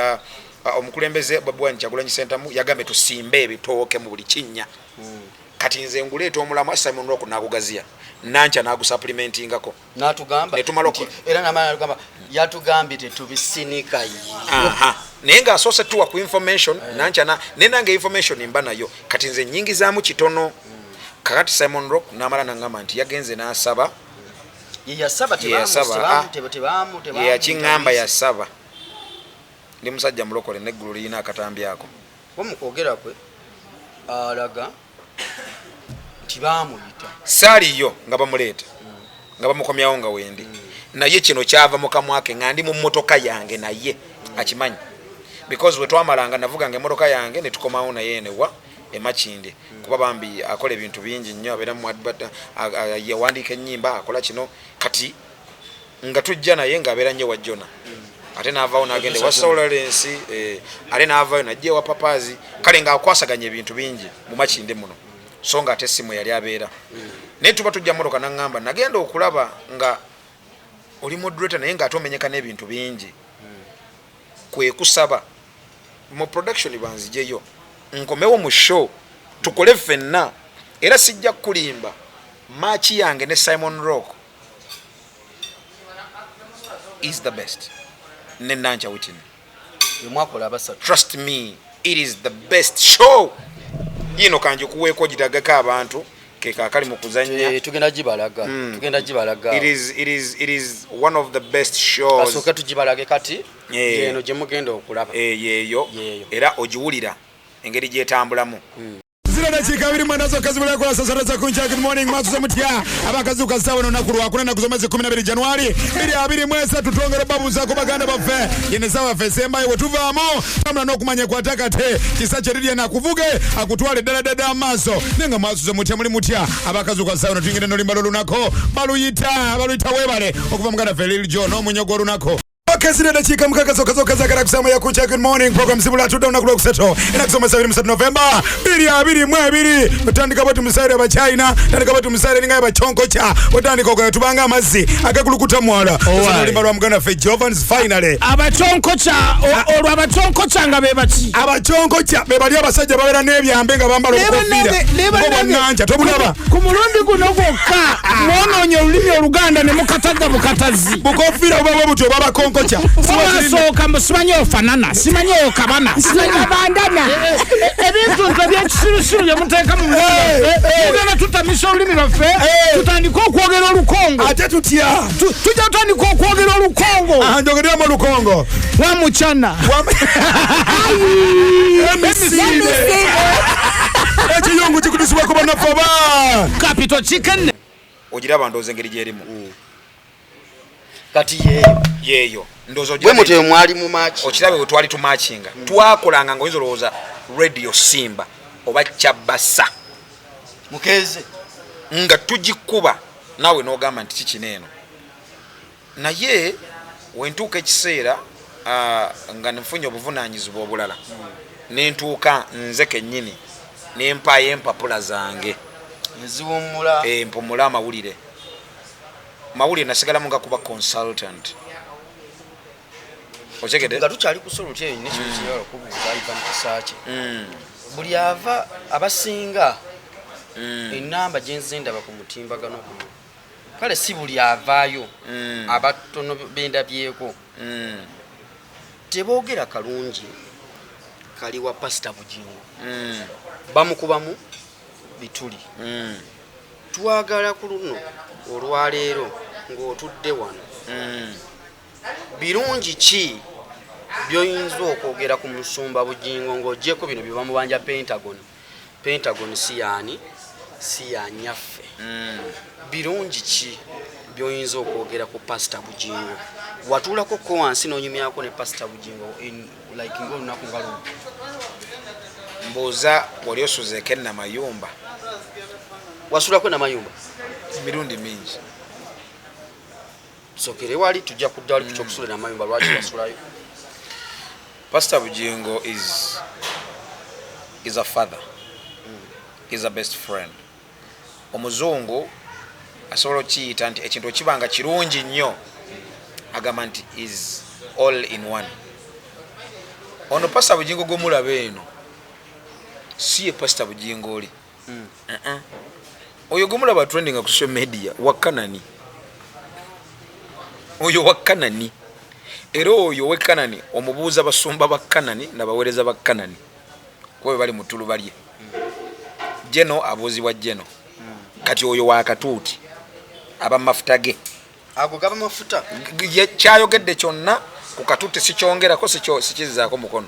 omukulembeze Bobi Wine Kyagulanyi Sentamu yagambye tusimbe ebitooke mu buli kinnya. Kati nze nguleeta omulamwa, Simon Rock nagugaziya, Nankya nagusupplementingako. Natugamba Ne tumala era namala natugamba, yatugambye tetubisinika yo. Aha. Naye ng'asoose tuwa ku information. Nankya naye nange information mba nayo, kati nze nyingizaamu kitono. Kakati Simon Rock namala nangamba nti yagenze n'asaba. Ye yasaba? Ye yasaba, ah. Ye yakiŋŋamba, yasaba. Ndi musajja mulokole, neggulu lirina akatambi ako. Mukwogera kwe alaga nti bamuyita. Saaliyo nga bamuleeta, nga bamukomyawo nga wendi, naye kino kyava mu kamwake nga ndi mu mmotoka yange naye akimanyi, because bwe twamalanga navuganga emmotoka yange ne tukomawo naye enewa emakindi, kuba bambi akola ebintu bingi nnyo, abeera mu yawandiika ennyimba, akola kino. Kati nga tujja naye ng'abeera nnyo wa Jona, ate n'avaawo n'agenda ewa Saul Lawrence, ate n'avaayo najja ewa Papazi. Kale ng'akwasaganya ebintu bingi mu Makinde muno, so nga ate essimu yali abeera naye. Tuba tujja mmotoka naŋŋamba nagenda okulaba nga oli moderator, naye ng'ate omenyeka n'ebintu bingi. Kwe kusaba mu production banzijeyo nkomewo mu show tukole ffenna. Era sijja kukulimba, match yange ne Simon Rock is the best ne Nancha Witini. Mwakola abasatu. Trust me, it is the best show. Yino kanjikuweeko, gitagako abantu keka akali mu kuzannya. Tugenda gibalaga. Tugenda gibalaga. It is one of the best shows. Kasooke tugibalage kati. Yeno gye mugenda okulaba. Yeeyo. Yeeyo. Era ogiwulira engeri gyetambulamu. 29 zokka zibulako saa 3 za kunkya. Good morning, mwasuze mutya abakazuuka ssaawa eno? Olunaku lwakuna, ennaku z'omwezi 12 Januari 2023. Twongera babuuzaako baganda baffe, yene ssaawa yaffe esembayo bwe tuvaamu tambula n'okumanya kwatakate kisa kyeriryena akuvuge akutwale ddala ddala amaaso. Naye nga mwasuze mutya, muli mutya abakazuuka ssaawa eno? Tuyingire n'oluyimba lw'olunaku, baluyita weebale okuva muganda ffe Lil Jo n'omunyo gw'olunaku. Kesire 6 zokka zokka zagala kusama ya kucha. Good morning, program zibula tudde olunaku lwokusatu, ennaku z'omwezi 23 Novemba 2022. Otandika bwe tumusaire abachina, tandika bwe tumusaire ninga abachonkokya, otandika okwe tubanga amazzi agakulukuta mwala. Oluyimba lwa muganda ffe Jovans finally. Abaconkoca olwo, abaconkoca nga be baki? Abachonkokya be bali abasajja babeera n'ebyambe nga bambala obukofiira ng'obwannanja, tobulaba? Ku mulundi guno gwokka mwonoonye olulimi Oluganda ne mukatagga bukatazi. Bukofiira buba bwe butyo babakonkokya. Obasooka mbu simanyi ofanana, simanyi okabana, bandana. Ebintu nze byekisirusiru bye muteeka mu lulimi lwaffe. Mugenda tutamisa olulimi lwaffe, tutandike okwogera Olukongo. Ate tutya? Tujja kutandika okwogera Olukongo. Njogereramu Olukongo. Wamucana. Emisiire ekiyungu kikutusibwako bannaffe aba Capital Chicken. Ogiraba, ndowooza engeri gyerimu. Kati yeeyo. Yeeyo ndowooza. Bwe mutyo mwali mu match. Okirabe bwe twali tumakinga, twakolanga nga oyinza olowooza Radio Simba oba Kyabasa. Mukeeze. Nga tugikuba naawe n'ogamba nti kikino eno. Naye wentuuka ekiseera nga nfunye obuvunanyizibwa obulala, nentuuka nze kennyini nempaayo empapula zange. Neziwummula. Mpumule amawulire. Mawulire nasigalamu nga kuba consultant, okyegedde? Nga tukyali ku solo kyeyo, nina ekintu kiyala okubuuza Ivan Kisaakye. Buli ava abasinga enamba gyenze ndaba ku mutimbagano guno, kale si buli avaayo, abatono bendabyeko teboogera kalungi kali wa Pasita Bugingo, bamukubamu bituli. Twagala ku luno olwaleero ng'otudde wano, birungi ki byoyinza okwogera ku musumba Bugingo ng'ogyeko bino bye bamubanja Pentagon? Pentagon si yaani, si yanyaffe. Birungi ki byoyinza okwogera ku Pasita Bugingo? Watuulako ko wansi n'onyumyako ne Pasita Bugingo like ngaolunaku nga luno? Mbuuza, wali osuzeeko enamayumba? Wasulako namayumba? Emirundi mingi. Sokere wali, tujja kudda wali ku kyokusula namayumba. Lwaki wasulayo? Pastor Bugingo is a father, is a best friend. Omuzungu asobola okiyita nti ekintu okibanga kirungi nnyo, agamba nti is all in one. Ono Pastor Bugingo gwemulaba eno si ye Pastor Bugingo oli. Uh-uh. Oyo gwemulaba trending ku social media wa Kanani, oyo wa Kanani. Era oyo owe Kanani omubuuza basumba ba Kanani nabaweereza ba Kanani, kuba bwe bali mu ttulu balye jeno abuuzibwa jeno. Kati oyo wakatuuti aba mafuta ge. Ago gaba mafuta. Kyayogedde kyonna ku katuuti sikyongerako, sikizaako mukono.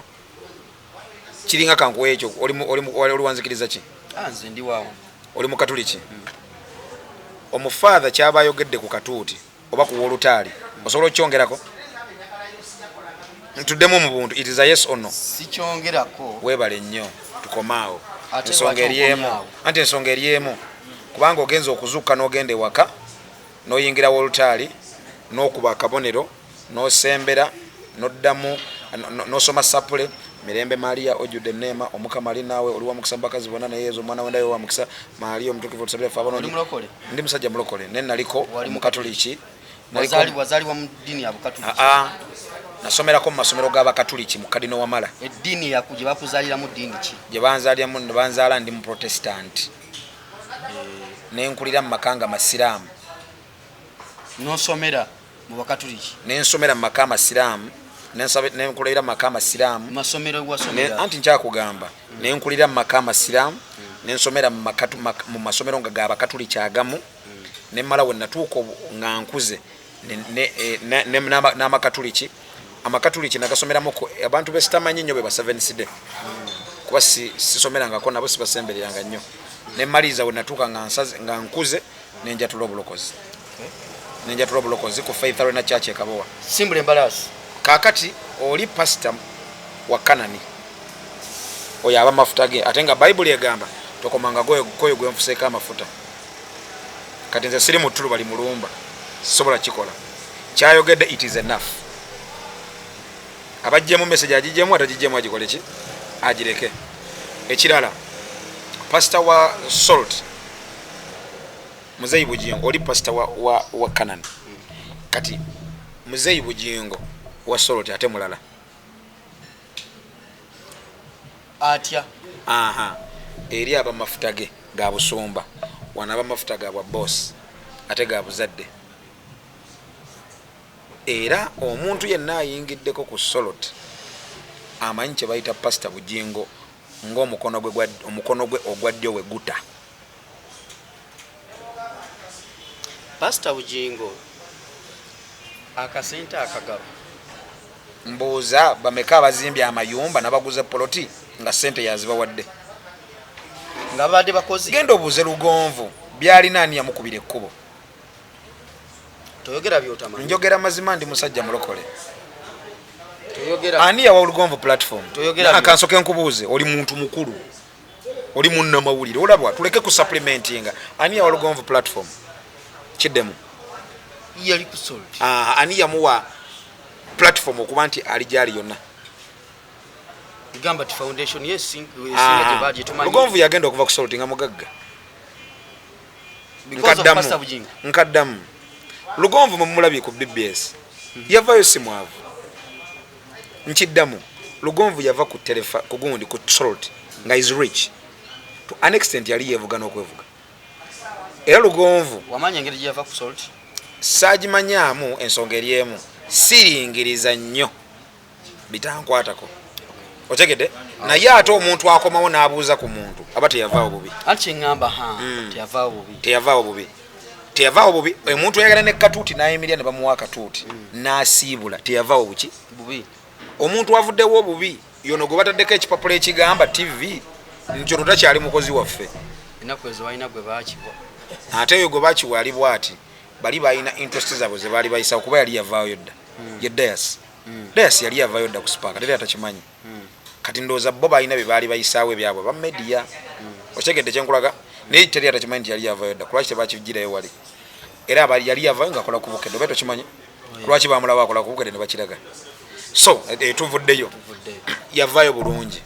Kiringa kankuwa ekyo. Oli wanzikiriza ki? Ah, nze ndi waawo. Oli mukatuliki. Omufaatha kyaba ayogedde ku katuuti oba ku wolutaali osobola okukyongerako? Ntuddemu mu buntu, it is a yes or no. Sikyongerako. Weebale nnyo, tukomaawo. Ate Ensonga lwaki eri emu. onkomyawo? Anti ensonga eri emu, kubanga ogenza okuzuuka n'ogenda ewaka n'oyingira wolutaali n'okuba akabonero n'osembera n'oddamu n'osoma sapule, "Mirembe Maria, ojjudde enneema, Omukama ali naawe, oli wa mukisa mu bakazi bonna, naye Yezu omwana wendayo wa mukisa. Maria omutukuvu, otusabire ffe abonoonyi." Oli mulokole? Ndi musajja mulokole, naye naliko Wali omukatoliki. Wazaalibwa mu ddiini ya Bukatuliki? Aa, Nasomerako mu masomero g'abakatuliki mu Kadino Wamala. Eddiini gye bakuzaaliramu ddiini ki? Gye banzaaliramu, banzaala ndi mu Protestant, nenkulira mu maka nga masiraamu. Nosomera mu bakatuliki? Nensomera mu maka amasiraamu, nenkulira mu maka amasiraamu. Masomero wasomera? Anti nkyakugamba, nenkulira mu maka amasiraamu, nensomera mu masomero nga g'abakatuliki agamu, nemmala we natuuka nga nkuze n'amakatuliki. Amakatuliki nagasomeramuko abantu besitamanyi nnyo be ba Seventh Day, kuba sisomerangako nabo, sibasembereranga nnyo. Nemmaliriza we natuuka nga nkuze, nenjatula obulokozi, nenjatula obulokozi ku Faith Arena Church e Kabowa. Simbula embalaasi. Kaakati oli pasita wa Kanani, oyo aba mafuta ge, ate nga Bayibuli egamba tokomanga koyo gwenfuseeko amafuta. Kati nze siri mutulu bali mulumba, sisobola kikola kyayogedde. It is enough. Abajjemu message agijjemu, atagijjemu agikole ki, agireke. Ekirala, pasita wa Salt, Muzeyi Bujingo, oli pasita wa Kanani. Kati Muzeyi Bujingo wa Salt ate mulala. Atya? Aha, eri abamafuta ge ga busumba, wano abamafuta ga bwa boss ate ga buzadde. Era omuntu yenna ayingiddeko ku Salt amanyi kye bayita Pasita Bujingo ng'omukono gwe omukono gwe ogwa ddyo we guta. Pasita Bujingo akasente akagaba. Mbuuza, bameka abazimbye amayumba n'abaguze poloti nga sente yazibawadde? Nga babadde bakozi? Genda obuuze Lugonvu byalina, ani yamukubira ekkubo? Toyogera byotamanyi. Njogera mazima, ndi musajja mulokole. Toyogera. Ani yawa Olugonvu platform? Toyogera. Akansoke nkubuuze, oli muntu mukulu, oli munnamawulire, olabwa tuleke ku supplementinga. Ani yawa Lugonvu platform? Kiddemu. Yali ku Salt. Ah, ani yamuwa platform okuba nti ali gyali yonna? Gamba ti foundation yesinga gye tumanyi. Lugonvu yagenda okuva ku Salt nga mugagga. Because of Pastor Bujingo. Nkaddamu, Lugonvu mumulabye ku BBS, yavayo si mwavu. Nkiddamu, Lugonvu yava ku telefa ku gundi ku Salt nga is rich to an extent, yali yevuga n'okwevuga. Era Lugonvu Wamanya engeri gye yava ku Salt? Saagimanyaamu. Ensonga eri emu, siringiriza nnyo bitankwatako, otegedde? Naye ate omuntu akomawo n'abuuza ku muntu aba teyavaawo bubi. Anti kyeŋŋamba, ha, teyavaawo bubi. Teyavaawo bubi, teyavaawo bubi. Omuntu oyagala ne katuuti n'ayimirira ne bamuwa akatuuti n'asiibula, teyavaawo buki? Bubi. Omuntu avuddewo obubi yono gwe bataddeko ekipapula ekigamba TV nti ono takyali mukozi waffe. Ennaku ezo balina gwe bakiwa. Ate oyo gwe bakiwa ali bwati, bali balina interest zaabwe ze baali bayisawo, kuba yali yavaayo dda. Ye Dayas, Dayas yali yavaayo dda ku Spark, teri atakimanyi. Kati ndowooza bo balina bye baali bayisaawo ebyabwe ba media, okitegedde kyenkulaga? Naye teri atakimanyi nti yali yavaayo dda. Kulwaki tebakigirayo wali? Era yali yavaayo ngaakola ku Bukedde, oba tokimanyi? Lwaki bamulaba akola ku Bukedde ne bakiraga? So tuvuddeyo. Tuvuddeyo. Yavaayo bulungi.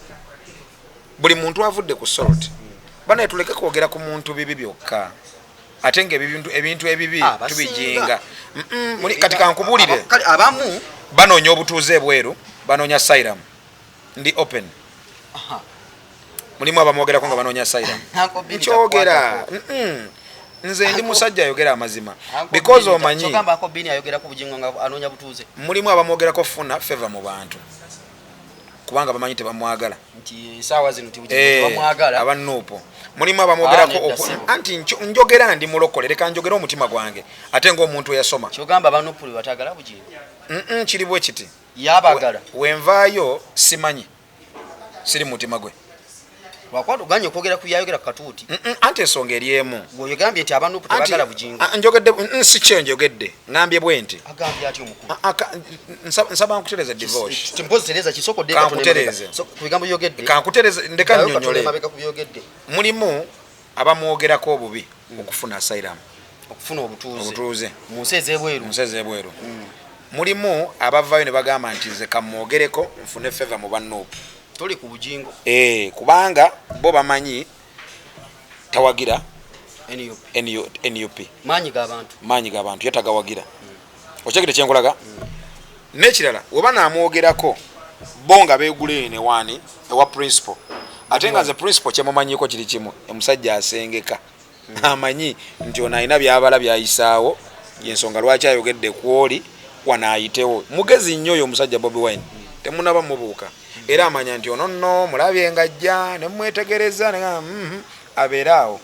Buli muntu avudde ku Salt, banaye tuleke kwogera ku muntu bibi byokka, ate nga ebintu ebibi Ah, basinga. tubijinga. Kati kankubuulire. Kale abamu Banoonya obutuuze ebweru, banoonya asylum. Ndi open. Mulimu abamwogerako nga banoonya asylum. Uncle Billy. Nkyogera. Takwatako. Nze ndi musajja ayogera amazima Uncle because Billy omanyi kyogamba Uncle Billy ayogera ku Bujingo nga anoonya butuuze? Mulimu abamwogerako funa favor mu bantu kubanga bamanyi tebamwagala. Nti esaawa zino ti Bujingo tebamwagala. Aba NUP mulimu abamwogerako. Ah, nedda, ssebo. Anti njogera, ndi mulokole, leka njogere omutima gwange ate ng'omuntu eyasoma. Kyogamba aba NUP batagala Bujingo? Kiri bwe kiti. Yabagala. Wenvaayo simanyi, siri mutima gwe. Lwakuba tuganye okwogera ku yayogera ku katuuti. Anti ensonga eri emu. Gweoyogambye nti aba NUP Anti tebagala Bujingo. Ah, njogedde, si kye njogedde, ŋambye bwe nti. Agambye atya omukulu? Ah, ah, nsaba nkutereze, Divorce. Mpozi tereza kisoko. Kankutereze. Ku bigambo byogedde. Kankutereze, ndeka nnyonnyole. Mabega ku byogedde. Mulimu abamwogerako obubi okufuna asylum. Okufuna obutuuze. Obutuuze. Mu nsi ez'ebweru. Mu nsi ez'ebweru. Mulimu abavaayo ne bagamba nti nze kamwogereko nfune favor mu ba NUP. Toli ku Bujingo. Eh, kubanga bo bamanyi tawagira NUP. NUP. Maanyi g'abantu. Maanyi g'abantu yatagawagira. Okyegere kyenkulaga? N'ekirala, weba naamwogerako bo nga beegula eyo newaani ewa principal, ate nga nze principal kyemumanyiko kiri kimu, omusajja asengeka. Amanyi nti ono alina byabala byayisaawo, yensonga lwaki ayogedde kwoli wano ayitewo. Mugezi nnyo oyo omusajja Bobi Wine, temunaba mubuuka. Era amanya nti ono nno mulabye ng'ajja nemwetegereza abeere awo.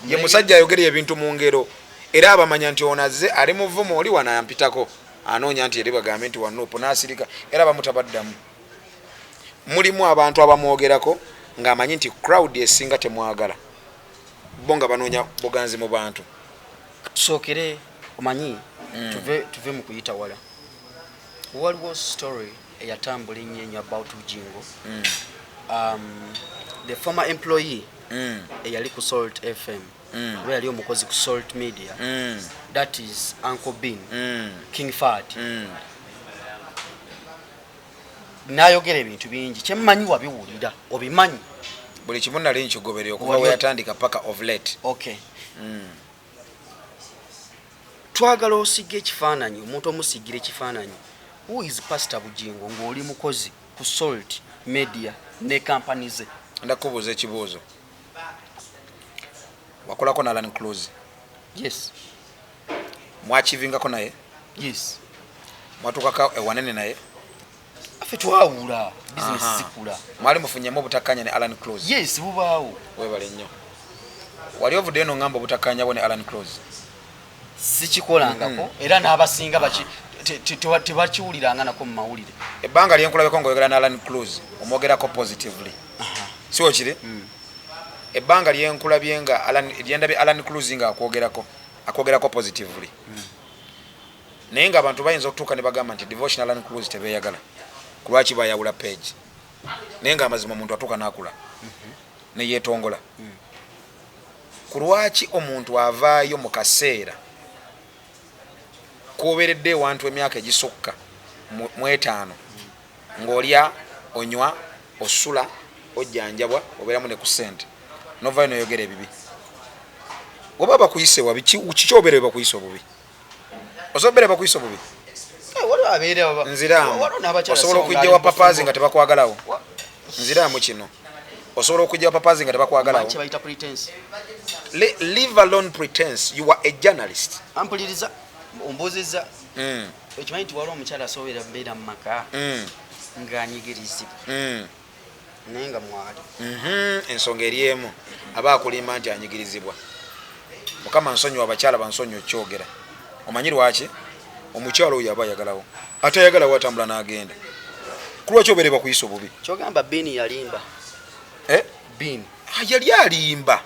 Ye musajja ayogera ebintu mu ngero, era abamanya nti ono azze ali muvumo, oli wano ampitako anoonya nti eri bagambe nti wanuupu n'asirika, era bamutabaddamu. Mulimu abantu abamwogerako ng'amanyi nti crowd esinga temwagala, bo nga banoonya buganzi mu bantu. Tusookere omanyi, tuve mu kuyita wala. Waliwo story eyatambula ennyo ennyo about Bujingo, the former employee eyali ku Salt FM, oba yali omukozi ku Salt Media, that is Uncle Bean, King Fahd, n'ayogera ebintu bingi. Kyemmanyi wabiwulira, obimanyi. Buli kimu nali nkigoberera okuva we yatandika paka of late. Okay, twagala osiga ekifaananyi, omuntu omusigira ekifaananyi, who is Pastor Bujingo ng'oli mukozi ku Salt Media ne kampani ze? Ndakubuuza ekibuuzo, wakolako na Alan Cruz? Yes. Mwakivingako naye? Yes. Mwatuukako ewanene naye? Affe twawula business zikula. Mwali mufunyemu obutakkanya ne Alan Cruz? Yes, bubaawo. Webale nnyo. Wali ovuddeyo noŋŋamba obutakkanya bwo ne Alan Cruz? Sikikolangako, era n'abasinga tebakiwuliranga nako mu mawulire. Ebbanga lyenkulabeko ngaoyogera ne Alan Cruz, omwogerako positively, si wekiri? Ebbanga lyenkulabye nga lyendabye Alan Cruz nga akwogerako, akwogerako positively, naye nga abantu bayinza okutuuka ne bagamba nti Devotion, Alan Cruz tebeeyagala, kulwaki bayawula page? Naye nga amazima omuntu atuuka n'akula neyeetongola. Ku lwaki omuntu avaayo mu kaseera kwobeeredde ewantu emyaka egisukka mu 50 ng'olya, onywa, osula, ojjanjabwa, obeeramu ne ku ssente, novayo noyogera ebibi? Oba bakuyise wabi? Kiki obeera bwe bakuyisa obubi? Osobola obeera bakuyisa obubi? Eh, waliwo abeera Nziraamu. Waliwo n'abakyala Osobola so okujja nga wa ali papazi mu nga tebakwagalawo? Nziraamu kino, osobola okujja wa papazi nga tebakwagalawo? Manyi kye bayita pretense. Leave alone pretense, you are a journalist. Ampuliriza, ombuuzizza. Okimanyi nti waliwo omukyala asobola mbeera mu maka ng'anyigirizibwa, naye nga mwali. Ensonga eri emu, aba akulimba nti anyigirizibwa. Mukama nsonyiwa, abakyala bansonyiwa okyogera. Omanyi lwaki? Omukyala oyo aba ayagalawo, ate ayagalawo atambula n'agenda. Ku lwaki obeere bakuyisa obubi? Kyogamba Biini yalimba? Eh? Biini. Ah, yali alimba.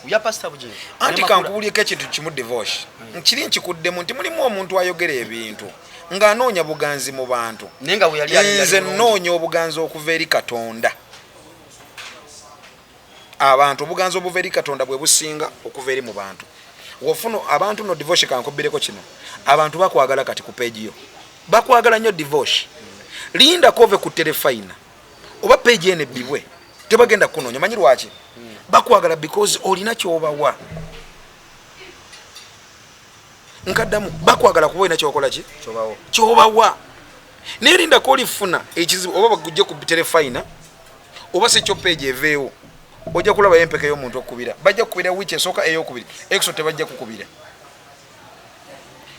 Ya Pasita Bujingo. Anti kankubulyeko ekintu kimu, Divorce, nkiri nkikuddemu nti mulimu omuntu ayogera ebintu ng'anoonya buganzi mu bantu. Naye nga bwe yali alimba Nze bulungi. nnoonya obuganzi okuva eri Katonda. Abantu, obuganzi obuva eri Katonda bwe businga okuva eri mu bantu. Wofuna abantu no, Divorce, kankubbireko kino, abantu bakwagala kati ku page yo, bakwagala nnyo. Divorce, lindako ove ku terefayina oba page eno ebbibwe, tebagenda kukunoonya. Manyi lwaki bakwagala? Because olina kyobawa. Nkaddamu, bakwagala kuba olina kyokola ki? Kyobawo. Kyobawa. Naye lindako olifuna ekizibu, oba bagujje ku terefayina oba sekyo page eveewo, ojja kulabayo empeka y'omuntu okukubira. Bajja kukubira wiiki esooka, eyokubiri, exo tebajja kukubira.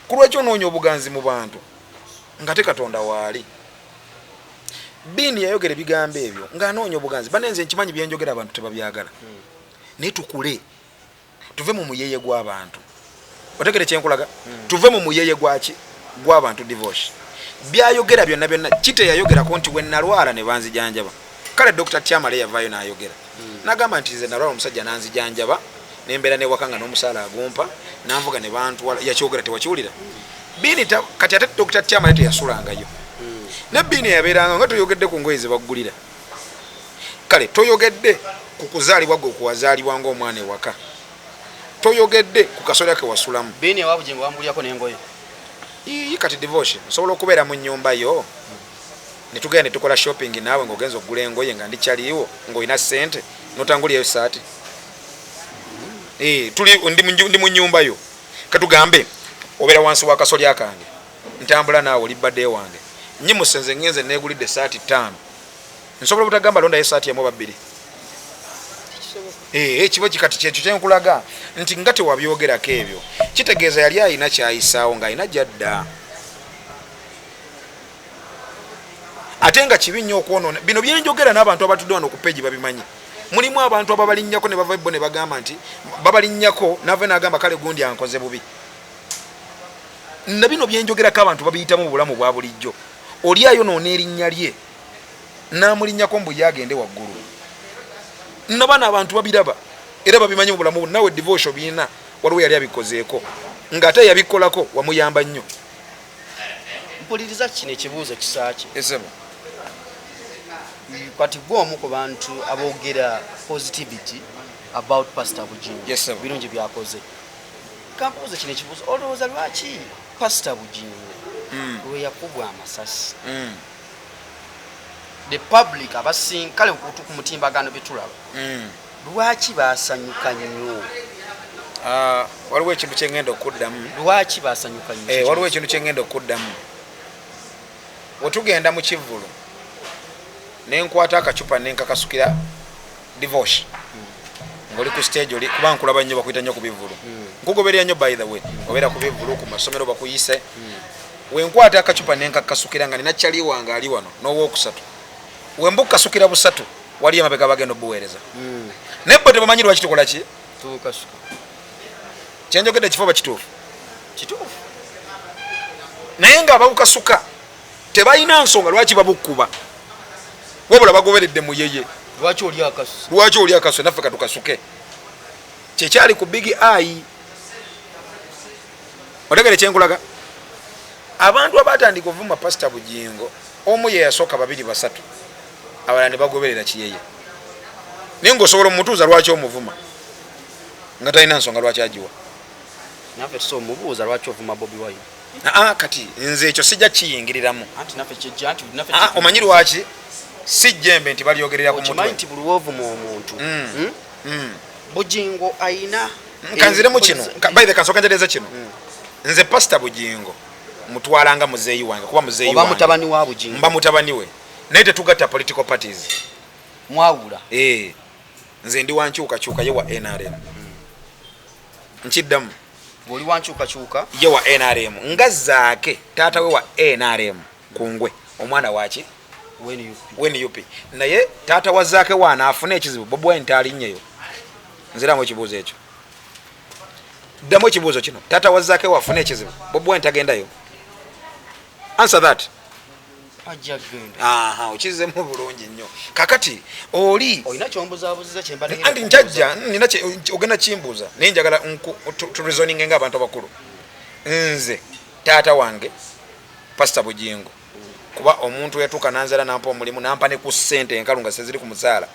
Ku lwaki onoonya obuganzi mu bantu nga te Katonda waali? Biini yayogera ebigambo ebyo ng'anoonya obuganzi. Banenze nkimanyi byenjogera abantu tebabyagala, naye tukule, tuve mu muyeye gw'abantu. Otegere kyenkulaga? Tuve mu muyeye gwaki? Gw'abantu. Divorce, byayogera byonna byonna kiteyayogerako nti we nalwala ne banzijanjaba. Kale Dr Tiamale yavaayo n'ayogera n'agamba nti nze nalwala, omusajja nanzijanjaba, nembeera newaka nga n'omusaala agumpa, nanvuga ne bantwala. Yakyogera, tewakiwulira? Biini kati ate Dr Tiamale teyasulangayo ne Biini yabeeranga nga toyogedde ku ngoye ze baggulira. Kale toyogedde ku kuzaalibwa gwe kuwazaalibwa ng'omwana ewaka, toyogedde ku kasolya ke wasulamu. Biini ewa Bujingo bamugulyako n'engoye. Ii, kati Divorce, nsobola okubeera mu nnyumba yo ne tugenda ne tukola shopping naawe ng'ogenza okugula engoye nga ndikyaliiwo, ng'olina ssente n'otangulyayo saati? Eh, tuli ndi mu nnyumba yo, katugambe obeera wansi wa kasolya kange. Ntambula naawe, oli badde wange. Nyimuse nze ngenze neegulidde esaati 5, nsobola obutagamba londayo esaati emu oba bbiri? Ekibo kikati kyekyo kyenkulaga nti nga tewabyogerako ebyo, kitegeeza yali alina kyayisaawo, ng'alina gyadda, ate nga kibi nnyo okwonoona. Bino byenjogera n'abantu abatudde wano ku page babimanyi. Mulimu abantu ababalinnyako ne bava bo ne bagamba nti babalinnyako, nava n'agamba kale gundi ankoze bubi. Na bino byenjogerako abantu babiyitamu mu bulamu bwa bulijjo. Oli ayonoona erinnya lye n'amulinnyako mbu ye agende waggulu. Nabano abantu babiraba era babimanyi mu bulamu. Nawe divorce birina, waliwo yali abikozeeko ng'ate yabikolako wamuyamba nnyo. Mpuliriza, kino ekibuuzo kisaaki. Esebo. Kati gwe omu ku bantu aboogera positivity about Pastor Bugingo. Yes, sir. Birungi byakoze. Kampuuze kino ekibuuzo: olowooza lwaki Pastor Bugingo lwe yakubwa amasasi, the public abasinga, kale ku mutimbagano byetulaba, lwaki basanyuka nnyo? Ah, waliwo ekintu kyengenda okuddamu. Lwaki basanyuka nnyo? Waliwo ekintu kyengenda okuddamu. Wetugenda mu kivvulu, nenkwata akacupa nenkakasukira Divorce ng'oli ku stage, oli kuba nkulaba nnyo, bakuyita nnyo ku bivvulu, nkugoberera nnyo by the way, obeera ku bivvulu, ku masomero bakuyise. Wenkwata akacupa nenkakasukira nga nina kyali wange ali wano n'owokusatu, wembukasukira busatu, wali emabega bagenda obuweereza, naye bo tebamanyi lwaki tukola ki. Tukasuka. Kyenjogedde ekifo bakituufu? Kituufu. Naye ng'ababukasuka tebalina nsonga lwaki babukkuba, wabula bagoberedde muyeye. Lwaki oli akasusa? Lwaki oli akasuse? Naffe katukasuke. Kyekyali ku Big Eye. Otegere kyenkulaga, abantu abatandika ovuma Pasita Bugingo, omu ye yasooka, babiri, basatu, abalala ne bagoberera kiyeye. Naye ngaosobola omutuuza lwaki omuvuma nga talina nsonga lwaki agiwa. Naffe tusobola omubuuza lwaki ovuma Bobi Wine? Aa, kati nze ekyo sijja kiyingiriramu. Anti naffe kijja anti naffe. Ah, omanyi lwaki si jjembe nti balyogerera ku okimanyi mutwe? Nti buli wovuma omuntu, Bugingo ayina Kanziremu kino. By the kansooka ntereeze kino. Nze Pasita Bugingo mutwalanga muzeeyi wange, kuba muzeeyi oba wange. Mutabani wa Bugingo. Mba mutabani we, naye tetugatta political parties. Mwawula. Eh, nze ndi wankyukakyuka, ye wa NRM. Nkiddamu. Bw'oli wankyukakyuka, ye wa NRM, nga Zaake taata we wa NRM kungwe, omwana waki? WNUP. WNUP. Naye taata wa Zaake waana afuna ekizibu, Bobi Wine taalinnyeyo? Nziramu ekibuuzo ekyo, ddamu ekibuuzo kino: taata wa Zaake wafuna ekizibu, Bobi Wine tagendayo? Answer that. Ajja kgenda. Aha, okizemu bulungi nnyo. Kakati oli olina kyombuzabuziza kyemba. Anti nkyajja nina ogenda kimbuuza, naye njagala tureasoninge ng'abantu abakulu. Nze taata wange Pasita Bugingo, kuba omuntu yatuuka nanzala, nampa omulimu, nampa ne ku ssente enkalu nga seziri ku musaala,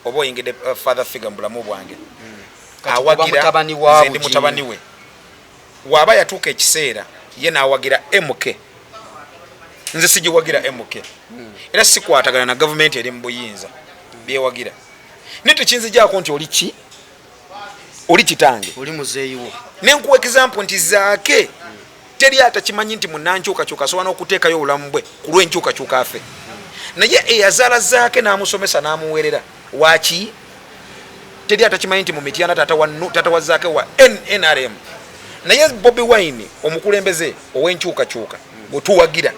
oba oyingidde father figure mu bulamu bwange. Kati kuba mutabani wa Nze ndi Bugingo. mutabani we. Waaba yatuuka ekiseera ye n'awagira MK, nze sigiwagira MK, era sikwatagana na gavumenti eri mu buyinza byewagira, naye tekinzijaako nti oli ki, oli kitange. Oli muzeeyiwo. Nenkuwa example nti Zaake teri atakimanyi nti munankyukakyuka, asobola n'okuteekayo obulamu bwe ku lw'enkyukakyuka afe, naye eyazaala Zaake n'amusomesa n'amuweerera waki? Teri atakimanyi nti mu Mityana taata wa taata wa Zaake wa NRM, naye Bobi Wine omukulembeze ow'enkyukakyuka gwe tuwagira,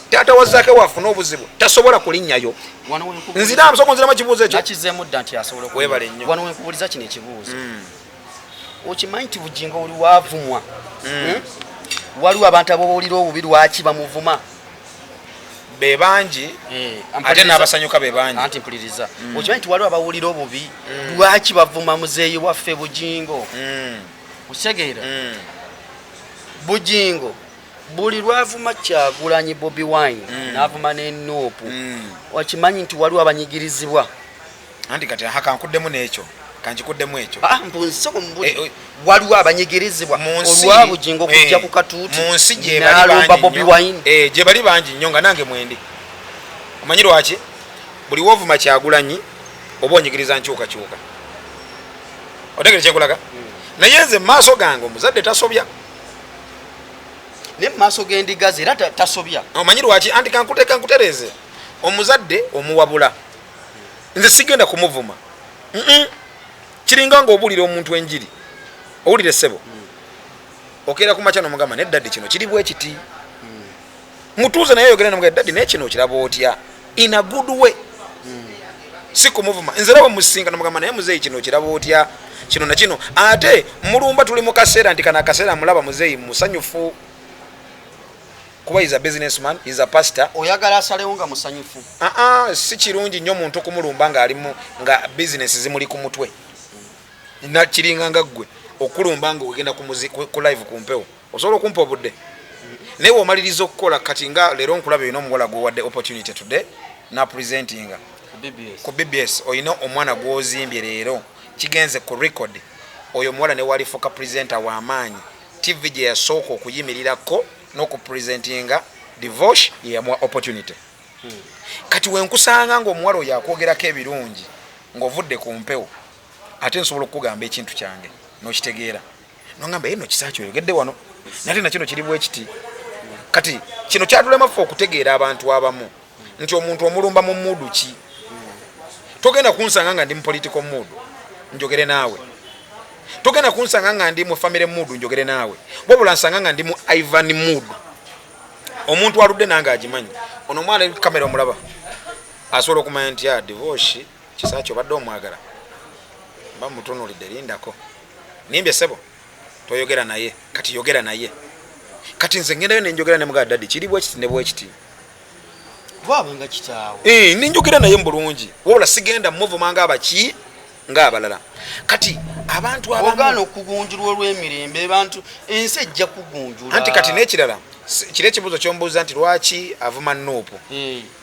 taata wa Zaake waafuna obuzibu tasobola kulinnyayo? Wano wenkubuuliza- Nziramu, soka nziramu ekibuuzo ekyo. Nakizeemu dda nti asobola Weebale nnyo. Wano wenkubuuliza kino ekibuuzo: okimanyi nti Bugingo oli waavumwa, Waliwo abantu abawulira obubi lwaki bamuvuma. Be bangi, ate n'abasanyuka be bangi. Anti mpuliriza, okimanyi nti waliwo abawulira obubi lwaki bavuma muzeeyi waffe Bugingo? Okitegeera? Bugingo buli lwavuma Kyagulanyi, Bobi Wine, n'avuma n'enuupu, okimanyi nti waliwo abanyigirizibwa? Anti kati aha kankuddemu n'ekyo, kankikuddemu ekyo. Ah, mpunsoko mbuli. Eh, eh. Waliwo abanyigirizibwa Mu nsi olwa Bugingo okujja ku katuuti mu nsi gye bali n'alumba bangi Bobi nnyo. Wine. Gye bali bangi nnyo, nga nange mwendi. Omanyi lwaki buli wovuma Kyagulanyi oba onyigiriza nkyukakyuka? Otegere kyenkulaga? Naye nze mu maaso gange omuzadde tasobya. Naye mu maaso g'endiga ze era tasobya. Omanyi lwaki? Anti kankutereeze, omuzadde omuwabula, nze sigenda kumuvuma. Kiringa ng'obuulira omuntu enjiri, owulire ssebo, okeera ku makya nomugamba, "Ne daddy, kino kiri bwe kiti." Mutuuze naye oyogera nomugamba, "Daddy, naye kino okiraba otya?" In a good way, si kumuvuma. Nze era bwemusinga nomugamba, "Naye muzeeyi, kino okiraba otya, kino na kino?" Ate mulumba tuli mu kaseera nti kano akaseera mulaba muzeeyi musanyufu, kuba is a businessman, is a pastor. Oyagala asalewo nga musanyufu. Aa, si kirungi nnyo muntu kumulumba ng'alimu nga bizinesi zimuli ku mutwe. Na kiringa nga ggwe okulumba nga ogenda ku live ku mpewo, osobola okumpa obudde, naye womaliriza okukola. Kati nga leero nkulaba olina omuwala gwewadde opportunity today napresentinga ku BBS, olina omwana gwozimbye leero kigenze ku record. Oyo omuwala ne walifuuka presenter w'amaanyi, TV gye yasooka okuyimirirako n'okupresentinga, Divosh yeyamuwa opportunity. Kati wenkusanga ngaomuwala oyo akwogerako ebirungi ng'ovudde ku mpewo, ate nsobola okukugamba ekintu kyange n'okitegeera, nogamba, "Eno kisa kyoyogedde wano, nate nakino kiri bwe kiti." Kati kino kyatulema ffe okutegeera abantu abamu nti omuntu omulumba mu mood ki. Togenda kunsanga nga ndi mu political mood njogere naawe, togenda kunsanga nga ndi mu family mood njogere naawe, wabula nsanga nga ndi mu Ivan mood. Omuntu aludde nange agimanyi, ono omwana kamera omulaba asobola okumanya nti a Divoshi kisa kyobadde omwagala, mba mutunulidde, lindako nimbye sebo, toyogera naye kati, yogera naye kati. Nze ngendayo nenjogera ne mugaa, "Daddy, kiri bwekiti ne bwekiti." Bwabanga kitaawe. Eh, ninjogera naye mu bulungi, wabula sigenda muvuma ngaabaki ngaabalala. Kati abantu ogaana abamu okugunjulwa olw'emirembe, bantu ensi ejja kugunjula. Anti kati n'ekirala, kiri ekibuuzo kyombuuza nti lwaki avuma NUP,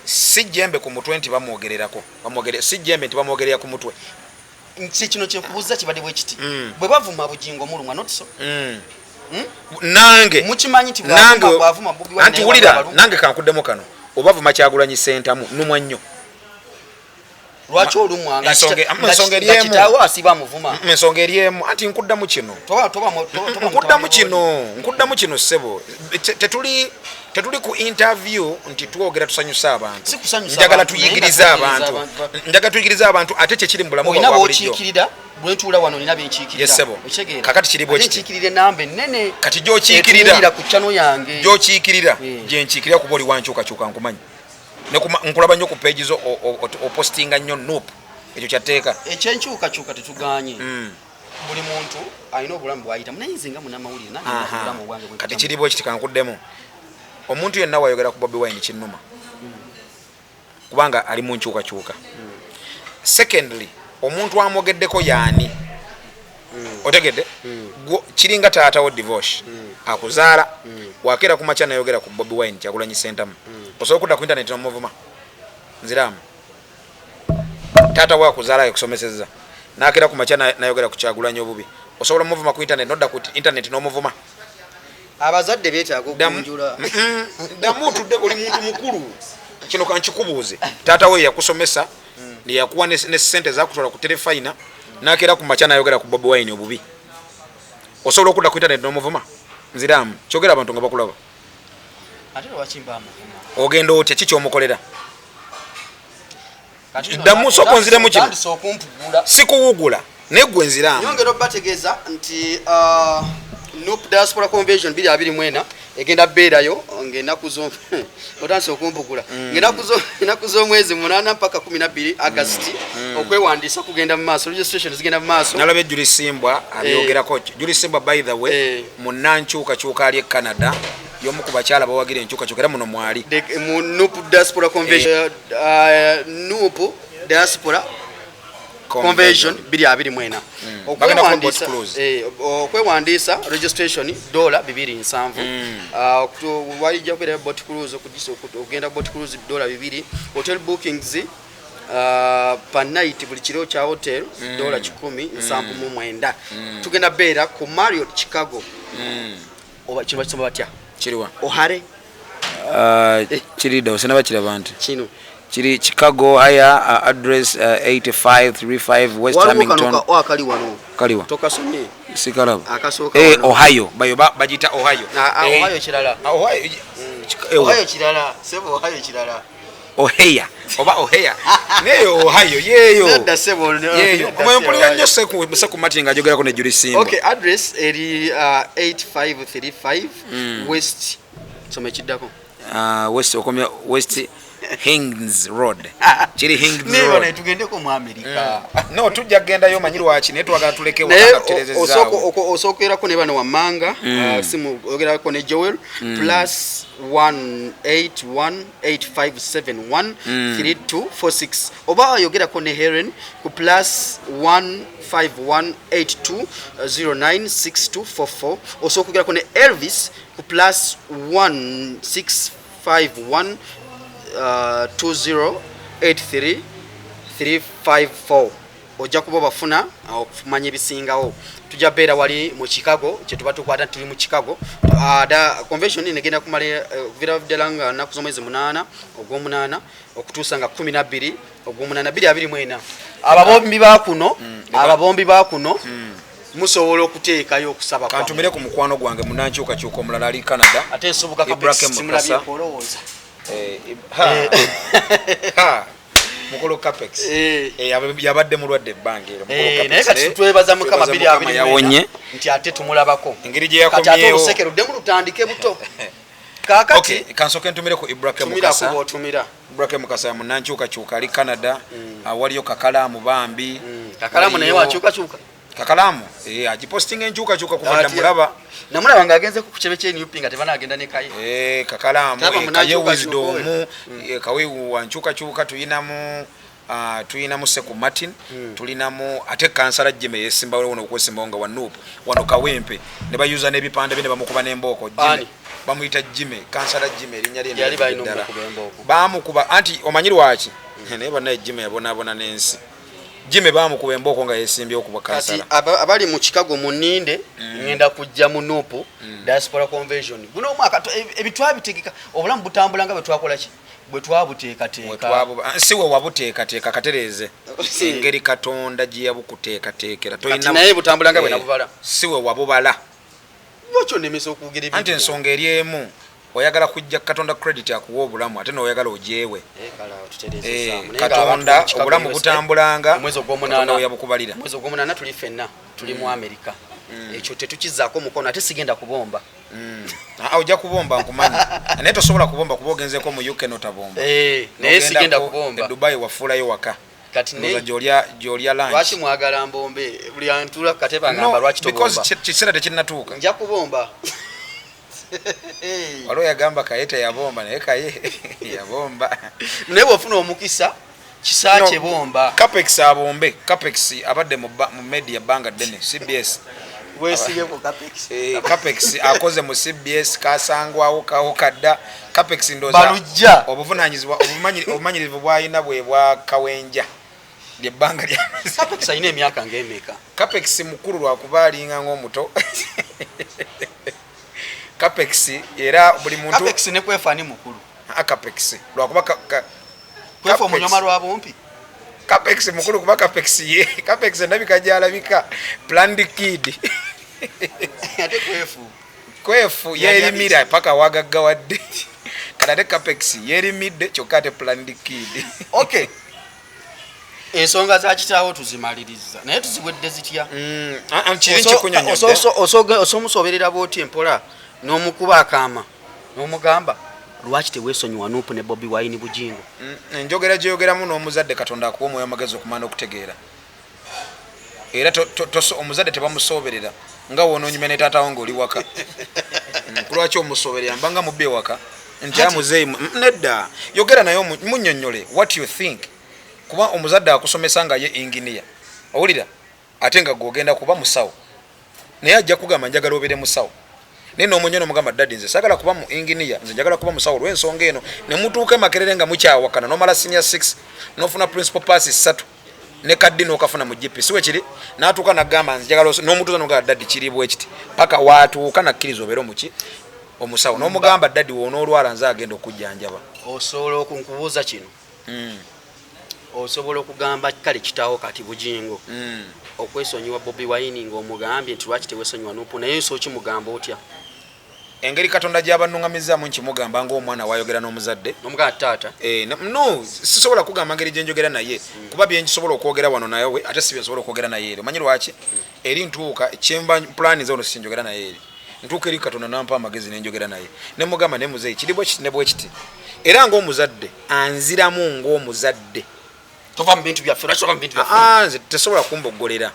si jembe ku mutwe nti bamwogererako, si jembe nti bamwogerera ku mutwe. Nti kino kyenkubuuza kibadde bwe kiti: bwe bavuma Bugingo mulumwa, not so? Nange Mukimanyi nti nange bwavuma Bobi Wine anti naye wulira, waliwo nange kankuddemu kano, obavuma Kyagulanyi Sentamu numwa nnyo. Lwaki olumwa nga Ensonga eri nga emu. kitaawe asiba amuvuma? Ensonga eri emu, anti nkuddamu kino. Toba Nkuddamu mutabani. kino, nkuddamu kino ssebo. Tetuli ku interview nti twogera tusanyusa abantu. Si kusanyusa Njagala abantu, naye nga tuyigirize tuyigiriza abantu. abantu. Njagala tuyigirize abantu, ate kyekiri mu bulamu Olina bwa bulijjo. bwokiikirira, bwentuula wano nina benkiikirira. Yes, ssebo. Okitegeera? Kakati kiri bwe Ate kiti. nkiikirira enamba ennene Kati gy'okiikirira etunuulira ku channel yange. Gyokiikirira, gyenkiikirira, kuba oli wankyukakyuka, nkumanyi. Nkulaba nnyo ku page zo, opostinga nnyo NUP, ekyo kyatteeka. Ekyenkyukakyuka tetuganye. Buli muntu alina obulamu bwayitamu, naye nze nga munamawulire nange nina obulamu obwange bwe Kati mpitamu. kiri bwe kiti, kankuddemu. Omuntu yenna wayogera ku Bobi Wine kinnuma, kubanga ali mu nkyukakyuka. Secondly, omuntu amwogeddeko yaani? Otegedde? Kiringa taatawo Divosh akuzaala, wakeera ku makya nayogera ku Bobi Wine, Kyagulanyi Sentamu, osobola okudda ku internet nomuvuma? Nziraamu, taata we akuzaala yakusomeseza, nakeera ku makya nayogera ku Kyagulanyi obubi, osobola omuvuma ku internet, nodda ku internet nomuvuma? Abazadde beetaaga okugunjula. Ddamu otudde, oli muntu mukulu, kino kankikubuuze. Taata we yakusomesa, neyakuwa ne sente zakutwala ku terefayina, nakeera ku makya nayogera ku Bobi Wine obubi, osobola okudda ku internet nomuvuma? Nziraamu, kyogera abantu nga bakulaba. Ate lwaki mba amuvuma? Ogenda otya? Ki kyomukolera? Kati nno Ddamu, sooka onziremu kino. Otandise okumpugula. Sikuwugula, naye gwe nziraamu. Nyongera obategeeza nti NUP Diaspora Convention 2024 egenda beerayo ng'ennaku zo, otandise okumpugula, ng'ennaku z'omwezi 8 mpaka 12 August. Okwewandiisa kugenda mu maaso, registration zigenda mu maaso. Nalabye Juli Simbwa abyogerako. Juli Simbwa, by the way, munankyukakyuka ali e Canada, y'omu ku bakyala bawagira enkyukakyuka, era muno mwali. Mu NUP Diaspora Convention, NUP Diaspora Convention 2024. Bagenda kuba boat cruise. Okwewandiisa registration $270. Walijja kubeera boat cruise, okugenda boat cruise $200, hotel bookings per night, buli kiro kya hotel $179. Tugenda beera ku Marriott Chicago. Oba kino bakisoma batya? Kiriwa? Ohare. Kiridda osinaba kiraba nti Kino. Kiri Chicago, haya address 8535 West Waliwo kano Hamilton. Akali wano. Kaliwa? Tokasomye. Sikalaba. Akasooka wano. Ohio, bayo bagiyita Ohio. Ohio kirala. Ah, Ohio. Ohio kirala, sebo, Ohio kirala. Ohia oba Ohia, neyo Ohio yeyo. Nedda sebo, Yeyo. nedda Omwoyo sebo, mpulira Ohio. nnyo Seku Martin ng'ajogerako ne Julie Simba. Okay, address eri 8535 West, soma ekiddako. West, okomya West Hings Road, kiri Hings Naye Road. bano tugendeko mu Amerika. No, tujja kugendayo, omanyi lwaki, naye twagala tuleke Naye waka tuterezezaawo. osookerako ne bano wammanga, simu ogerako ne Joel plus 18185713246, oba oyogerako ne Helen ku plus 15182096244. Osooka ogerako ne Elvis ku plus 1651 2083 354. Ojja kuba obafuna okumanya ebisingawo. Tujja beera wali mu Chicago, kyetuba tukwata tuli mu Chicago. Da convention negenda kumala okuviira ddala nga nnaku z'omwezi 8 ogw'omunaana okutuusa nga 12 ogw'omunaana 2024. Ababombi ba kuno, ababombi ba kuno, musobola okuteekayo okusaba kwammwe. Kantumire ku mukwano gwange munankyukakyuka omulala ali Canada. Ate nsubuka. Ibrahim Mukasa. Simulabyeko olowooza. Ha, mukulu Capex. Yabadde mulwadde ebbanga eryo, mukulu Capex, Naye kati twebaza Mukama. Twebaza Mukama, 2024 yawonye. Nti ate tumulabako. Engeri gye Kati ate yakomyewo. oluseke luddemu lutandike buto kaakati. Okay, kansooke ntumire ku Ibrahim Tumira. Mukasa. Kuba otumira. Ibrahim Mukasa munankyukakyuka ali Canada. Waliyo Kakalaamu bambi. Kakalaamu naye wakyukakyuka. Kakalaamu agipostinga enkyukakyuka kuva dda. Atya? Mulaba. Namulaba ng'agenzeko ku kyebe kye NUP nga tebanagenda ne Kaye. Kakalaamu. Taba Kaye. munankyukakyuka. Wisdom, Kawe wankyukakyuka. Tuyinamu tuyinamu Seku Martin, tulinamu ate kansala Jime yesimbawo wano, okwesimbawo nga wa NUP wano Kawempe, ne bayuza n'ebipande bye ne bamukuba n'embooko. Jime. Ani? Bamuyita Jime, kansala Jime, erinnya lye Yali balina ddala. omukuba embooko. Bamukuba anti omanyi lwaki? Naye bannaye Jime yabonaabona n'ensi. Jime bamukuba embooko nga yesimbyewo kuba Kati kansala. abali mu Chicago muninde, ngenda kujja mu NUP diaspora convention guno omwaka. Ebitwabitegeka, obulamu butambula nga bwe twakola ki, bwe twabuteekateeka. Si we wabuteekateeka, katereeze. Engeri Katonda gye yabukuteekateekera. Kati naye butambula nga bwe nabubala. Si we wabubala. Lwaki onemesa okwogera ebintu Anti byange? ensonga eri emu, oyagala kujja Katonda credit akuwa obulamu, ate noyagala ogyewe. Kale awo tutereezezaamu. Naye nga Katonda abantu mu Chicago, obulamu USA, butambulanga omwezi ogw'omunaana, Katonda we yabukubalira. Omwezi ogw'omunaana tuli ffenna tuli mu Amerika. Ekyo tetukizaako mukono, ate sigenda kubomba. Ah, ojja kubomba nkumanyi, naye tosobola kubomba kuba ogenzeko mu UK notabomba. Naye sigenda N'ogendako kubomba. e Dubai wafuulayo waka. Kati Ndowooza gyolya lunch. Lwaki mwagala mbombe? Buli antula ku katebe agamba No, lwaki because tobomba. kiseera tekinnatuuka. Nja kubomba. Waliwo yagamba Kaye teyabomba, naye Kaye yabomba. Naye bwofuna omukisa kisa No, kye bomba. Capex abombe. Capex abadde mu media bbanga ddene, CBS. Wesibye ku Capex. Capex akoze mu CBS, kasangwawo kawo kadda. Capex ndowooza Balujja. obuvunanyizibwa obumanyirivu bwalina bwe bwa Kawenja, lyebbanga lya Capex alina emyaka ng'emeka? Capex mukulu lwakuba alinga ng'omuto. Capex era buli muntu. Capex ne Kwefu ani mukulu? Ah, Capex lwakuba Kwefu omunyoma lwa bumpi. Capex mukulu kuba Capex ye Capex endabika gyalabika planned kid. Ate Kwefu? Kwefu yerimira paka wagaggawadde. Kati ate Capex yerimidde kyokka ate planned kid. Okay, ensonga za kitaawo tuzimaliriza, naye tuziwedde zitya? Kiri nkikunyonyodde. Osomusoberera bwoti empola n'omukuba akaama n'omugamba lwaki teweesonyiwa NUP ne Bobi Wine, Bujingo? Enjogera gyeyogeramu n'omuzadde, Katonda akuwa omwoyo amagezi okumanya okutegeera. Era omuzadde tebamusoberera nga wonoonyumya ne taatawo ng'oli waka. Kulwaki omusoberera mbanga mubbi ewaka nti amuzeeyi? Nedda, yogera naye munnyonnyole what you think, kuba omuzadde akusomesa nga ye inginiya, owulira, ate nga gwogenda kuba musawo, naye ajja kugamba njagala obeere musawo, naye nomunya nomugamba, "Daddy, nze sagala kuba mu inginiya, nze njagala kuba musawo olw'ensonga eno." Ne mutuuka emakerere nga mukyawakana, nomala senior 6 nofuna principal pass 3 ne kaddi nokafuna mu GP, siwe kiri, natuuka nagamba njagala n'omutuuza nomugamba, "Daddy, kiri bwe kiti," paka watuuka nakkiriza obeere omuki, omusawo, n'omugamba, "Daddy, wonoolwala nze agenda okujjanjaba." Osobola okunkubuuza kino? Osobola okugamba kale kitaawo kati Bujingo okwesonyiwa Bobi Wine ng'omugambye nti lwaki tewesonyiwa NUP, naye so okimugamba otya? Engeri Katonda gy'abannuŋŋamizaamu nkimugamba ng'omwana wayogera n'omuzadde. Nomugamba taata? No, sisobola kugamba ngeri gyenjogera naye, kuba byenkisobola okwogera wano naye ate si byensobola okwogera naye eri. Omanyi lwaki? Eri ntuuka kyemba pulani ono sinjogera naye eri, ntuuka eri Katonda nampa amagezi nenjogera naye nemugamba ne muzeeyi kiri bwe kiti ne bwe kiti, era ng'omuzadde anziramu ng'omuzadde. Tova mu bintu byaffe, lwaki tova mu bintu byaffe? Ah, nze tesobola kumboggolera,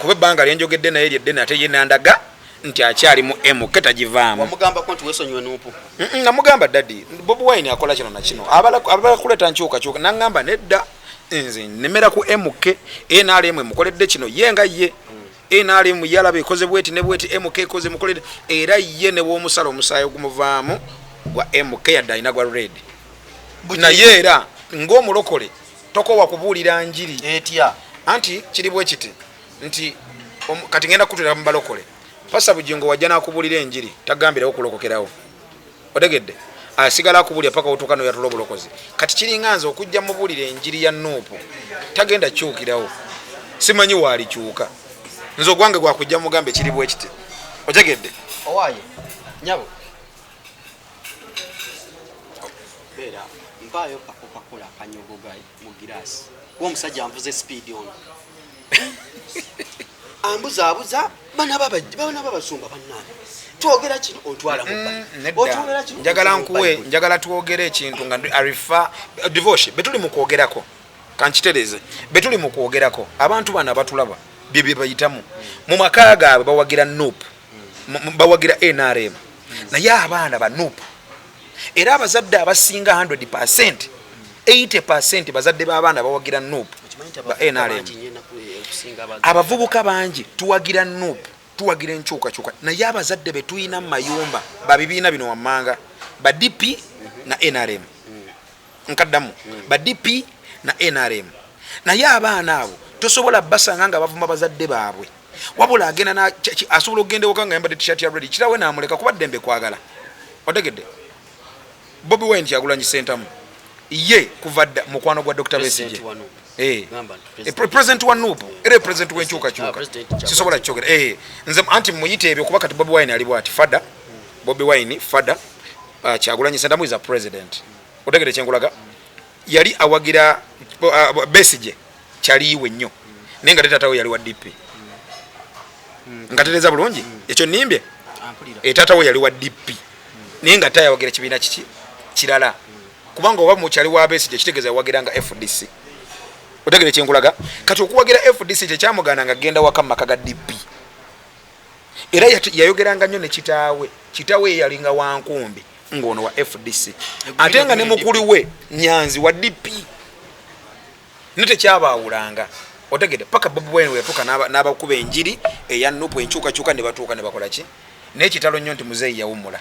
kuba ebbanga lyenjogedde naye lyeddene, ate ye nandaga nti akyali mu MK, tagivaamu. Wamugambako nti weesonyiwe NUP? Namugamba, "Daddy, Bobi Wine akola kino na kino, abala kuleeta nkyukakyuka." Naŋŋamba, "Nedda, nze nemera ku MK, NRM emukoledde kino." Ye nga ye NRM yalaba ekoze bweti ne bweti, MK ekoze mukoledde, era ye ne bw'omusala omusaayi ogumuvaamu gwa MK, yadde alina gwa red, naye era ng'omulokole tokowa kubuulira njiri. Etya? Anti kiri bwe kiti nti kati ngenda kutulira mu balokole. Pasa Bugingo wajja n'akubuulira enjiri, tagambirawo kulokokerawo, otegedde? Asigala akubuulira paka otuuka noyatula obulokozi. Kati kiringa nze okujja mubuulira enjiri ya NUP, tagenda kyukirawo, simanyi waalikyuka. Nze ogwange gwakujja mugambe kiri bwe kiti, otegedde? Owaaye nyabo, beera mpaayo kakokakola akanyogoga mu giraasi, kuba omusajja anvuze speed ono, ambuzaabuza. Bana babasumba bannange, twogera kino ontwala mu Nedda. Otwogera kino, Njagala ontwala mu nkuwe Bayibuli. Njagala twogere ekintu nga arifa divorce betuli mu kwogerako. Kankitereeze, betuli mu kwogerako, abantu bano abatulaba bye bye bayitamu mu maka gaabwe. Bawagira NUP, bawagira NRM, naye abaana ba NUP, era abazadde abasinga 100, 80 bazadde b'abaana bawagira NUP. Okimanyi nti Ba abavubuka NRM. bangi nnyo ennaku okusinga Abavubuka bangi tuwagira NUP, tuwagira enkyukakyuka, naye abazadde be tulina mu mayumba babibiina bino wammanga, ba DP na NRM. Nkaddamu, ba DP na NRM, naye abaana abo tosobola basanga nga bavuma bazadde baabwe, wabula agenda asobola okugenda ewaka nga yambadde T-shirt ya red, kirawe namuleka kuba ddembe kwagala, otegedde? Bobi Wine, Kyagulanyi Sentamu, ye kuva dda mukwano gwa Dr President Besigye. wa NUP. Eh. Gamba nti President wa NUP era president Ah, w'enkyukakyuka. President Kyagulanyi. Sisobola kyogera. Nze anti muyite ebyo, kuba kati Bobi Wine ali bwati fada, Bobi Wine fada, Kyagulanyi Sentamu is a president, otegere kyenkulaga? Yali awagira Besigye, kyaliiwe nnyo, naye nga tatawe yali wa DP. Nkatereeza bulungi ekyo? Nimbye? Ampulira. Taata we yali wa DP, naye nga tayawagira kibiina kiki kirala, kubanga oba mukyali wa Besigye kitegeeza yawagira nga FDC, otegere kyenkulaga? Kati okuwagira FDC tekyamugaana nga genda waka mu maka ga DP, era yayogeranga nnyo ne kitaawe. Kitaawe ye yalinga wankumbi ng'ono wa FDC, ate nga ne mukulu we Nyanzi wa DP, ne tekyabaawulanga, otegedde? Paka Bobi Wine weyatuuka n'abakuba enjiri eya NUP, enkyukakyuka, ne batuuka ne bakola ki. Naye kitalo nnyo nti muzeeyi yawummula,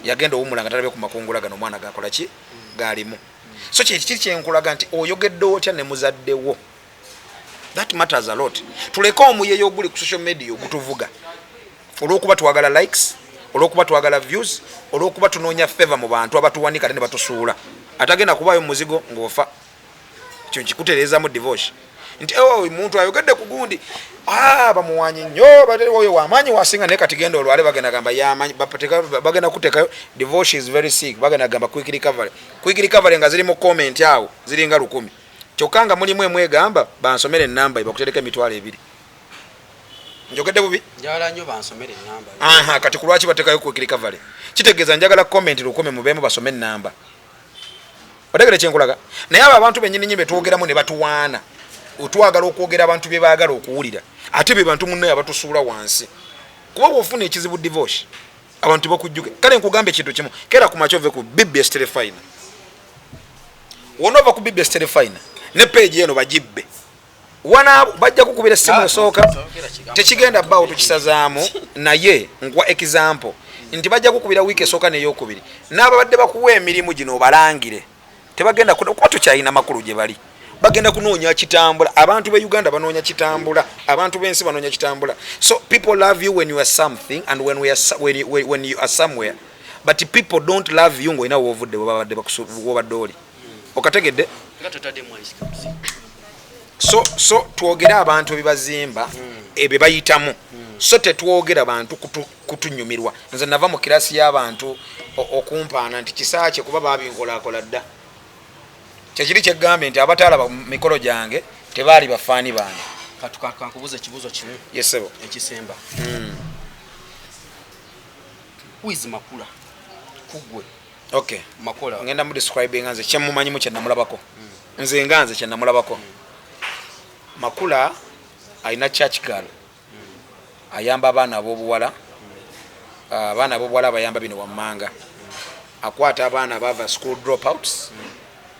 yagenda owummula nga talabye ku makungula gano omwana gakola ki galimu. So kyekiri kyenkulaga nti oyogedde otya ne muzaddewo, that matters a lot. Tuleke omuyeyo oguli ku social media ogutuvuga olwokuba twagala likes, olwokuba twagala views, olwokuba tunoonya favor mu bantu abatuwanika ate ne batusuula. Atagenda kubaayo muzigo ng'ofa, ekyo nkikutereezamu divorce nti "Oh, muntu ayogedde ku gundi, ah, bamuwanyi nnyo, oyo wamaanyi wasinga." Naye kati genda olwale, bagenda gamba yamanyi, bagenda kuteekayo "divorce is very sick", bagenda gamba "quick recovery", quick recovery, nga ziri mu comment awo ziringa 1000, kyokka nga mulimu emu egamba bansomere enamba bakutereka 20,000. Njogedde bubi? Njagala nnyo bansomere enamba. Aha, kati ku lwaki batekayo quick recovery? Kitegeeza njagala comment 1000 mubeemu basome enamba, otegere kyenkulaga? Naye abo abantu benyini nyini betwogeramu ne batuwaana, otwagala okwogera abantu bye baagala okuwulira, ate be bantu munnaye abatusuula wansi, kuba bwofuna ekizibu divorce abantu bakujjuke. Kale nkugamba ekintu kimu, keera ku makya ove ku BBS Terefayina, wonova ku BBS Terefayina ne page eno bagibbe, wana bajja kukubira essimu esooka, tekigenda bbaawo, tukisazaamu. Naye nkuwa example nti bajja kukubira wiiki esooka neyokubiri, n'ababadde bakuwa emirimu gino obalangire tebagenda kuba tukyalina makulu gye bali. Bagenda kunoonya kitambula. Abantu be Uganda banoonya kitambula, abantu b'ensi banoonya kitambula. So people love you when you are something and when, we are, when, you, when you are somewhere, but people don't love you ng'olina woovudde, wobadde oli. Okategedde? Nga totaddemu ice cubes. So twogere abantu ebibazimba, ebye bayitamu. So tetwogera bantu kutunyumirwa. Nze nava mu kirasi y'abantu okumpaana nti kisaakye kuba babinkolakola dda. Kyekiri kyegambye nti abataalaba mikolo gyange tebaali bafaani bange. Kankubuuza ekibuuzo kimu. Yesebo. Ekisemba. Who is Makula kugwe? Okay. Makola. Ngenda mu describing nze kyemumanyimu kye namulabako. Nze nga nze kye namulabako. Makula alina church girl. Ayamba abaana ab'obuwala. Abaana ab'obuwala abayamba bino wammanga. Akwata abaana abava school dropouts.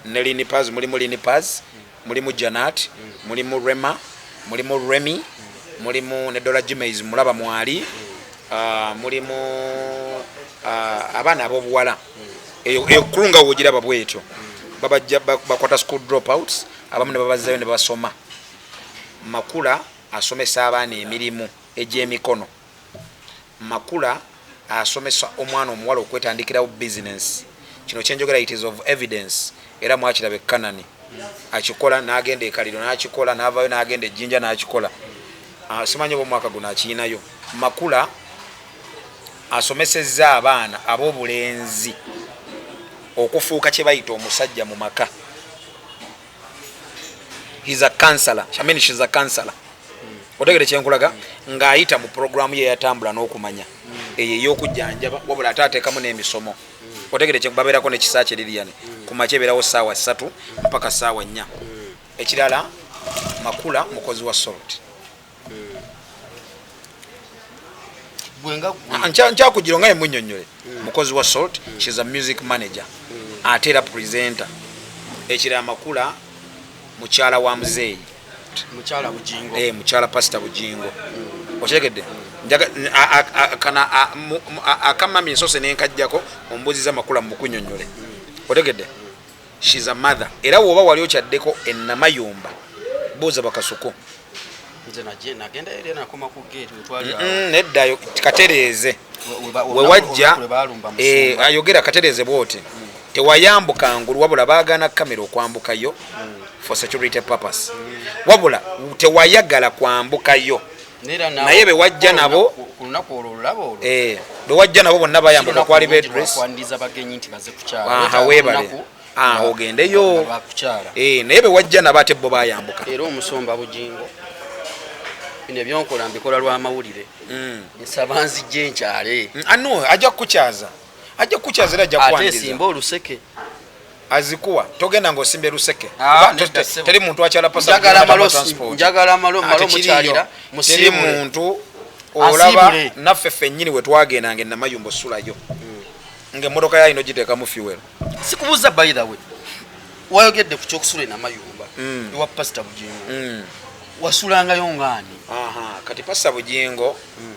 Ne Linipas, mulimu Linipas, mulimu Janat, mulimu Rema, mulimu Remy, mulimu ne Dora Jimenez mulaba mwali. Mulimu abaana ab'obuwala. Eyo kulunga wogiraba bwetyo. Babajja bakwata school dropouts, abamu ne babazzayo ne basoma. Makula asomesa abaana emirimu egy'emikono. Makula asomesa omwana omuwala okwetandikirawo business. Kino kyenjogera it is of evidence, era mwakiraba e Kanani. Akikola n'agenda e Kaliro n'akikola, n'avaayo n'agenda e Jinja n'akikola. Simanyi oba omwaka guno akiyinayo. Makula asomesezza abaana ab'obulenzi okufuuka kye bayita omusajja mu maka. He's a counselor. I mean, she's a counselor. Otegere kyenkulaga ng'ayita mu programu ye yatambula n'okumanya eyo ey'okujjanjaba, wabula ate ateekamu n'emisomo. Otegere kye babeerako n'ekisa kye Lilian ku makya ebeerawo ssaawa 3 mpaka ssaawa 4. Ekirala Makula mukozi wa Salt. Nkyakugira nga yemunnyonnyole. Mukozi wa Salt, she's a music manager. Ate era presenter. Ekirala Makula mukyala wa muzeeyi. Mukyala Bujingo. Mukyala Pastor Bujingo. Okitegedde? Akamami nsose nenkajjako ombuuziza Makula mukunnyonnyole. Otegedde? She's a mother. Era woba wali okyaddeko e Namayumba, buuza Bakasuku. Nze nagenda eri nakoma ku gate wetwali awo. Neddayo katereeze. Wewajja ayogera katereeze bw'oti. Tewayambuka ngulu wabula baagaana kamera okwambukayo for security purpose. Wabula tewayagala kwambukayo. Naye be wajja nabo ku lunaku olwo olulaba olwo. Be wajja nabo bonna bayambuka kwali bedress. Kwaniriza bagenyi nti baze kukyala. Weebale. Ogendeyo. Naye be wajja nabo ate bo bayambuka. Era omusomba Bujingo. Bino ebyonkola mbikola lw'amawulire. Nsaba nzijje nkyale. No, ajja kukukyaza. Ajja kukukyaza era ajja kukwaniriza. Ate simba oluseke. Azikuwa togenda ng'osimba luseke. Teri muntu akyala pasa. Njagala malo mukyalira. Teri muntu olaba naffe ffennyini we twagendanga e Namayumba osulayo. Ng'emmotoka yayo n'ogiteekamu fuel. Sikubuuza by the way. Wayogedde ku ky'okusula e Namayumba ewa Pastor Bujingo. Wasulangayo ng'ani? Kati Pastor Bujingo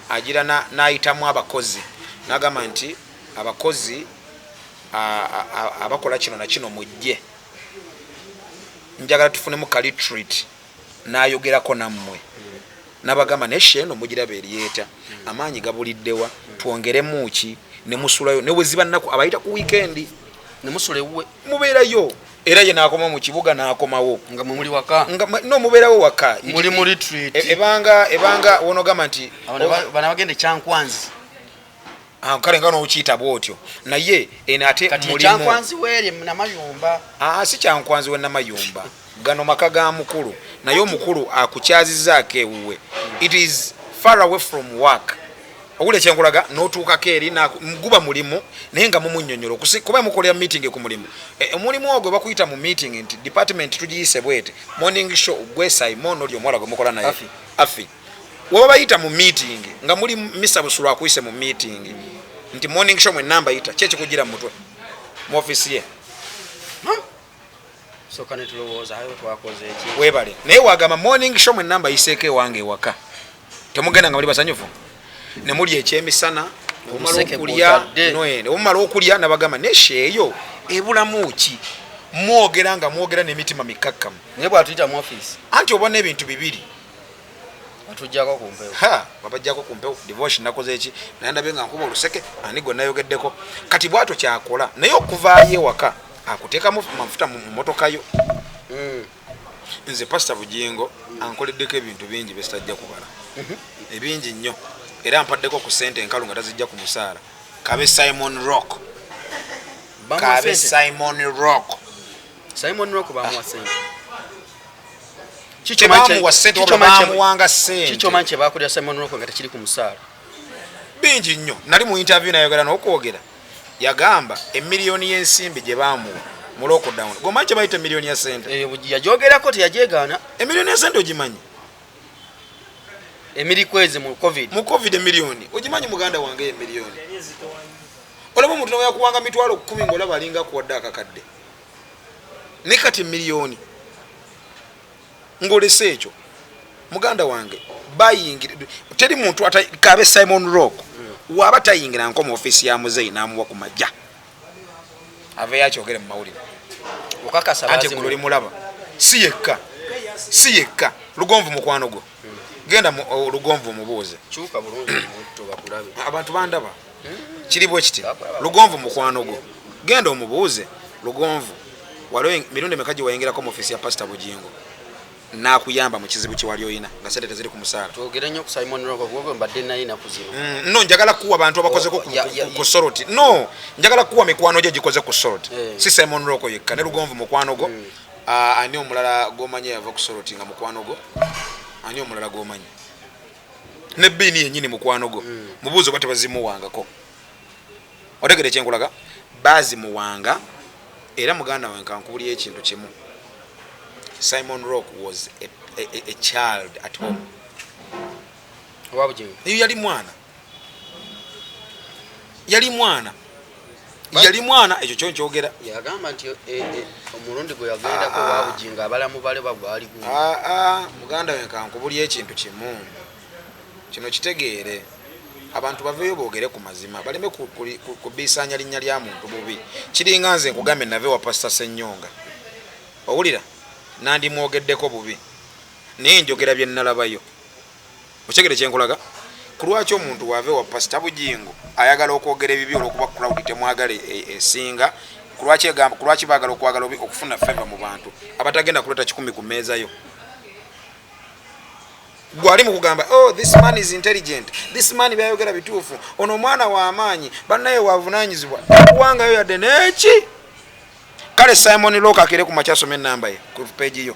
agira n'ayitamu abakozi. N'agamba nti abakozi abakola kino na kino mujje. Njagala tufunemu ka retreat n'ayogerako nammwe. N'abagamba naye eno mugiraba eryeta. Amaanyi gabuliddewa twongeremu ki ne musulayo ne bwe ziba nnaku abayita ku weekend. Ne musula ewuwe. Mubeerayo. Era ye n'akoma mu kibuga n'akomawo. Nga mwe muli waka. Nga no mubeerawo waka. Muli mu retreat. Ebanga wonogamba nti bana bagende Kyankwanzi. Kale nga n'okiyita bw'otyo. Naye eno ate mulimu. Kyankwanzi weeri Namayumba. Si Kyankwanzi we Namayumba. Gano maka ga mukulu. Naye omukulu akukyazizzaako ewuwe. It is far away from work. Owulira kyenkulaga n'otuukako eri guba mulimu naye nga mumunnyonnyola kuba mukolera meeting ku mulimu. Omulimu ogwo bakuyita mu meeting nti department tugiyise bwete. Morning show gwe Simon oli omuwala gwe mukola naye. Afi. Waba bayita mu meeting nga muli Mr. Busulu akuyise mu meeting nti morning show mwe namba yita ki ekikugira mu mutwe mu office ye. Soka ne tulowooza ayo twakoze eki. Weebale. Naye wagamba morning show mwe namba yiseeko ewange ewaka. Temugenda nga muli basanyufu. Ne mulya ekyemisana, omala okulya, omala okulya nabagamba neshe eyo ebulamu ki? Mwogera nga mwogera n'emitima mikkakkamu. Naye bw'atuyita mu office. Anti obona ebintu bibiri. Batujjako ku mpewo. Babajjako ku mpewo. Devotion nakoze eki? Naye ndabye nga nkuba oluseke, ani gwe nayogeddeko. Kati bw'atyo kyakola. Naye okuvaayo ewaka akuteekamu mafuta mu mmotoka yo. Nze Pasita Bujingo ankoleddeko ebintu bingi besitajja kubala, ebingi nnyo, era mpaddeko ku sente enkalu nga tazijja ku musaala. Kabe Simon Rock, kabe Simon Rock. Simon Rock bamuwa sente. Tebamuwa sente, wabula bamuwanga sente. Kikyomanyi kyebakolera Simon Rock nga tekiri ku musaala? Bingi nnyo. Nali mu interview nayogera n'okwogera, yagamba emiliyoni y'ensimbi gye bamuwa mu lockdown. Gomanyi kye bayita emiliyoni ya sente? Yajogerako, teyajegaana. Emiliyoni ya sente ogimanyi? Emiri kwezi mu COVID. Mu COVID emiliyoni ogimanyi, muganda wange? Emiliyoni, olaba omuntu nawe yakuwanga 100,000 ngaolaba alinga akuwadde akakadde, ne kati emiliyoni ng'olese ekyo. Muganda wange, bayingira, teri muntu kabe Simon Rock waba tayingira nko mu ofiisi ya muzeeyi n'amuwa ku majja, aveeyo akyogere mu mawulire. Okakasa? Anti eggulo limulaba. Si yekka, si yekka. Lugonvu mukwano gwo, genda Lugonvu omubuuze. Kyuka bulungi mutto bakulabe. Abantu bandaba. Kiri bwe kiti, Lugonvu mukwano gwo, genda omubuuze. Lugonvu, waliwo mirundi emeka gye wayingirako mu ofiisi ya Pasita Bujingo n'akuyamba mu kizibu kye wali oyina nga sente teziri ku musaala? Twogere nnyo ku Simon Rock, gwe mbadde naye naku zino. No, njagala kuwa bantu abakozeko ku soroti. No, njagala kuwa mikwano gye gikoze ku soroti. Si Simon Rock yekka, ne Lugonvu mukwano gwo. Ah, ani omulala gomanyi yava ku soroti nga mukwano gwo? Ani omulala gomanyi? Ne Biini yennyini mukwano gwo, mubuuzi oba tebazimuwangako. Otegere ekyenkulaga? Bazimuwanga. Era muganda wange, kankubulya ekintu kimu. Simon Rock was a child at home. Owa Bujingo? Eyo yali mwana, yali mwana, yali mwana. Ekyo kyo nkyogera. Yagamba nti omulundi gwe yagendako owa Bujingo abalamu bale bagwali gumu. Ah, ah, muganda we, kankubulya ekintu kimu. Kino kitegeere, abantu baveeyo boogere ku mazima, baleme kubiisaanya linnya lya muntu bubi. Kiringa nze nkugambye, nave wa Pasita Senyonga, owulira nandimwogeddeko bubi, naye njogera bye nalabayo. Okyegere kyenkulaga? Ku lwaki omuntu waave wa Pasita Bujingo ayagala okwogera ebibi? Olwokuba crowd temwagala esinga. Ku lwaki baagala okwagala okufuna favor mu bantu abatagenda kuleeta 100 ku mmeeza yo? Gwali mu kugamba, "Oh, this man is intelligent, this man byayogera bituufu, ono omwana w'amaanyi, bannaye wavunanyizibwa." Takuwangayo yadde neki. Kale Simon Rock akere ku makya asome enamba ye ku peegi yo,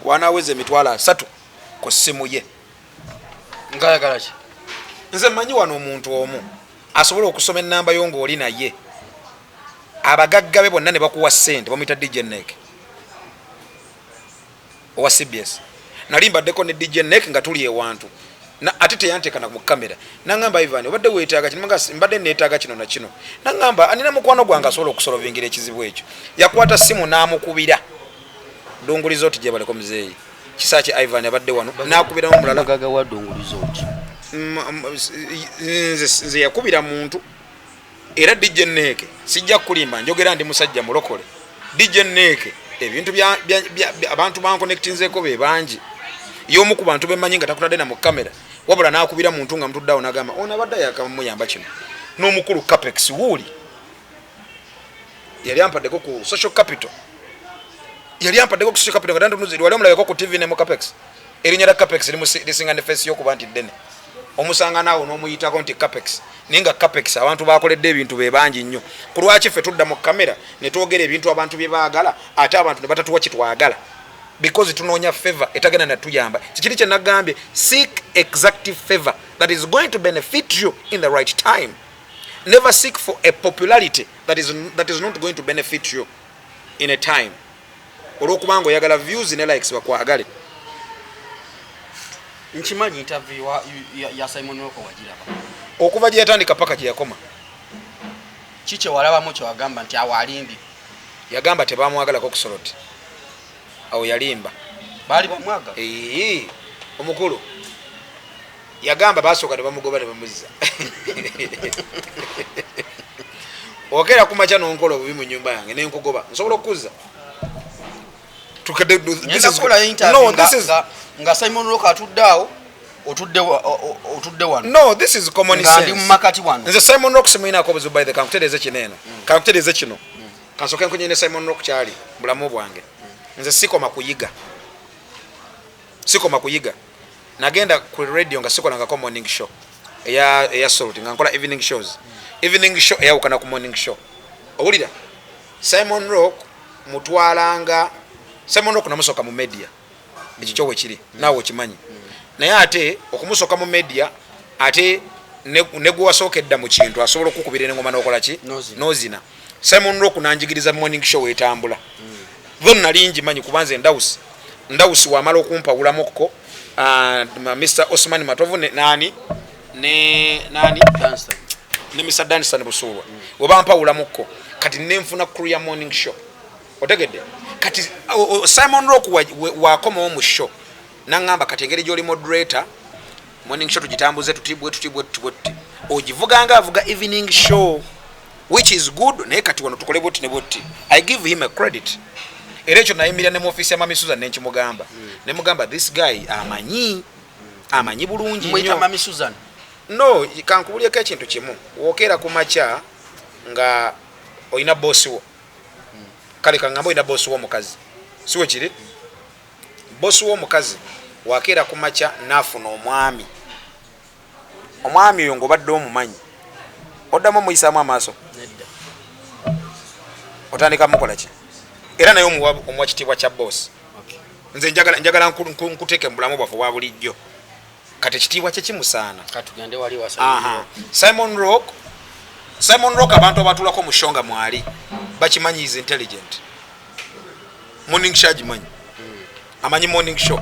wanaweza 300,000 ku ssimu ye. Ngaayagala ki? Nze mmanyi wano omuntu omu asobola okusoma enamba yo ng'oli naye, abagagga be bonna ne bakuwa ssente. Bamuyita DJ Nek owa CBS. Nali mbaddeko ne DJ Nek nga tuli ewantu ate teyanteekana mu kamera, naŋŋamba, "Ivan, obadde weetaaga kino?" Nga mbadde neetaaga kino na kino. Naŋŋamba, "Anina mukwano gwange asobola okusolovingira ekizibu ekyo." Yakwata simu n'amukubira. Ddungu Resort gye baleko muzeeyi Kisaki Ivan abadde wano, n'akubiramu omulala. Mugaga wa Ddungu Resort? Nze yakubira muntu. Era DJ Neeke, sijja kukulimba, njogera ndi musajja mulokole. DJ Neeke, ebintu abantu bankonectinzeeko be bangi. Y'omu ku bantu bemanyi nga takutadde na mu kamera, wabula n'akubira muntu nga mutuddeawo n'agamba, "Ono abadde yakamuyamba kino." N'omukulu Capex wuuli yali ampaddeko ku social capital, yali ampaddeko ku social capital nga tantunuzi. Wali omulabeko ku TV ne mu Capex? Erinnya lya Capex lisinga ne face y'okuba nti ddene. Omusanga naawe n'omuyitako nti Capex, naye nga Capex abantu bakoledde ebintu be bangi nnyo. Ku lwaki ffe tudda mu kamera ne twogera ebintu abantu bye baagala, ate abantu ne batatuwa kitwagala? Because tunoonya favor etagenda natuyamba. Kikiri kye nagambye, seek exact favor that is going to benefit you in the right time. Never seek for a popularity that is not going to benefit you in a time, olwokubanga oyagala views ne likes bakwagale. Nkimanyi interview ya Simon Rock wagiraba? Okuva gye yatandika paka gye yakoma. Ki kyewalabamu kyewagamba nti awo alimbye? Yagamba tebamwagalako kusoloti, awo yalimba. Baali bamwagala. Ee, omukulu yagamba basooka ne bamugoba ne bamuzza. Okeera ku makya nonkola obubi mu nyumba yange nenkugoba, nsobola okukuzza? Ngenda kukolayo interview nga Simon Rock atudde awo, otudde wano. No, this is common Nga ndi sense. mu makati wano. Nze Simon Rock simuyinaako obuzibu. By the, kankutereeze kino eno, kankutereeze kino, kansooke nkunye ne Simon Rock kyali bulamu bwange. Nze sikoma kuyiga. Sikoma kuyiga, nagenda ku radio nga sikolangako morning show eya Salt, nga nkola evening shows. Evening show eyawukana ku morning show. Owulira, Simon Rock mutwalanga, Simon Rock namusooka mu media. Ekyo kyo wekiri, naawe okimanyi. Naye ate okumusooka mu media, ate ne gwe wasooka edda mu kintu asobola okukubira engoma n'okola ki? N'ozina. N'ozina. Simon Rock nanjigiriza morning show wetambula. Tho nali ngimanyi, kubanze Ndawusi, Ndawusi wamala okumpawulamukko, Mr Osman Matovu ne nani ne nani. Danstan. Ne Mr Danstan Busuulwa webampawulamukko, kati nenfuna crew ya morning show. Otegedde? Kati Simon Rock wakomawo mu show naŋŋamba, kati engeri gyoli moderator, morning show tugitambuze tuti bwe tuti bwe tuti bwe tuti, ogivuganga avuga evening show, which is good, naye kati wano tukole bwetuti ne bwetuti. I give him a credit. Era ekyo nayimirira ne mu ofiisi ya Mami Susan nenkimugamba, nemugamba, this guy amanyi, amanyi bulungi Mwita nnyo. Mami Susan. No, kankubulyeko ekintu kimu. Wokeera ku makya nga olina bosi wo, kale kaŋŋambe olina bosi wo omukazi, si we kiri? Bosi wo omukazi wakeera ku makya n'afuna omwami, omwami oyo ng'obadde omumanyi, oddamu omuyisaamu amaaso? Nedda. Otandika mukola ki? Era naye omuwa kitiibwa kya bosi. Okay. Nze njagala nkuteeke mu bulamu bwaffe obwa bulijjo. Kati ekitiibwa kye kimusaana. Katugende wali wa Aha. Simon Rock, Simon Rock, abantu abatulako mu show nga mwali bakimanyi, is intelligent. Morning show agimanyi, amanyi morning show,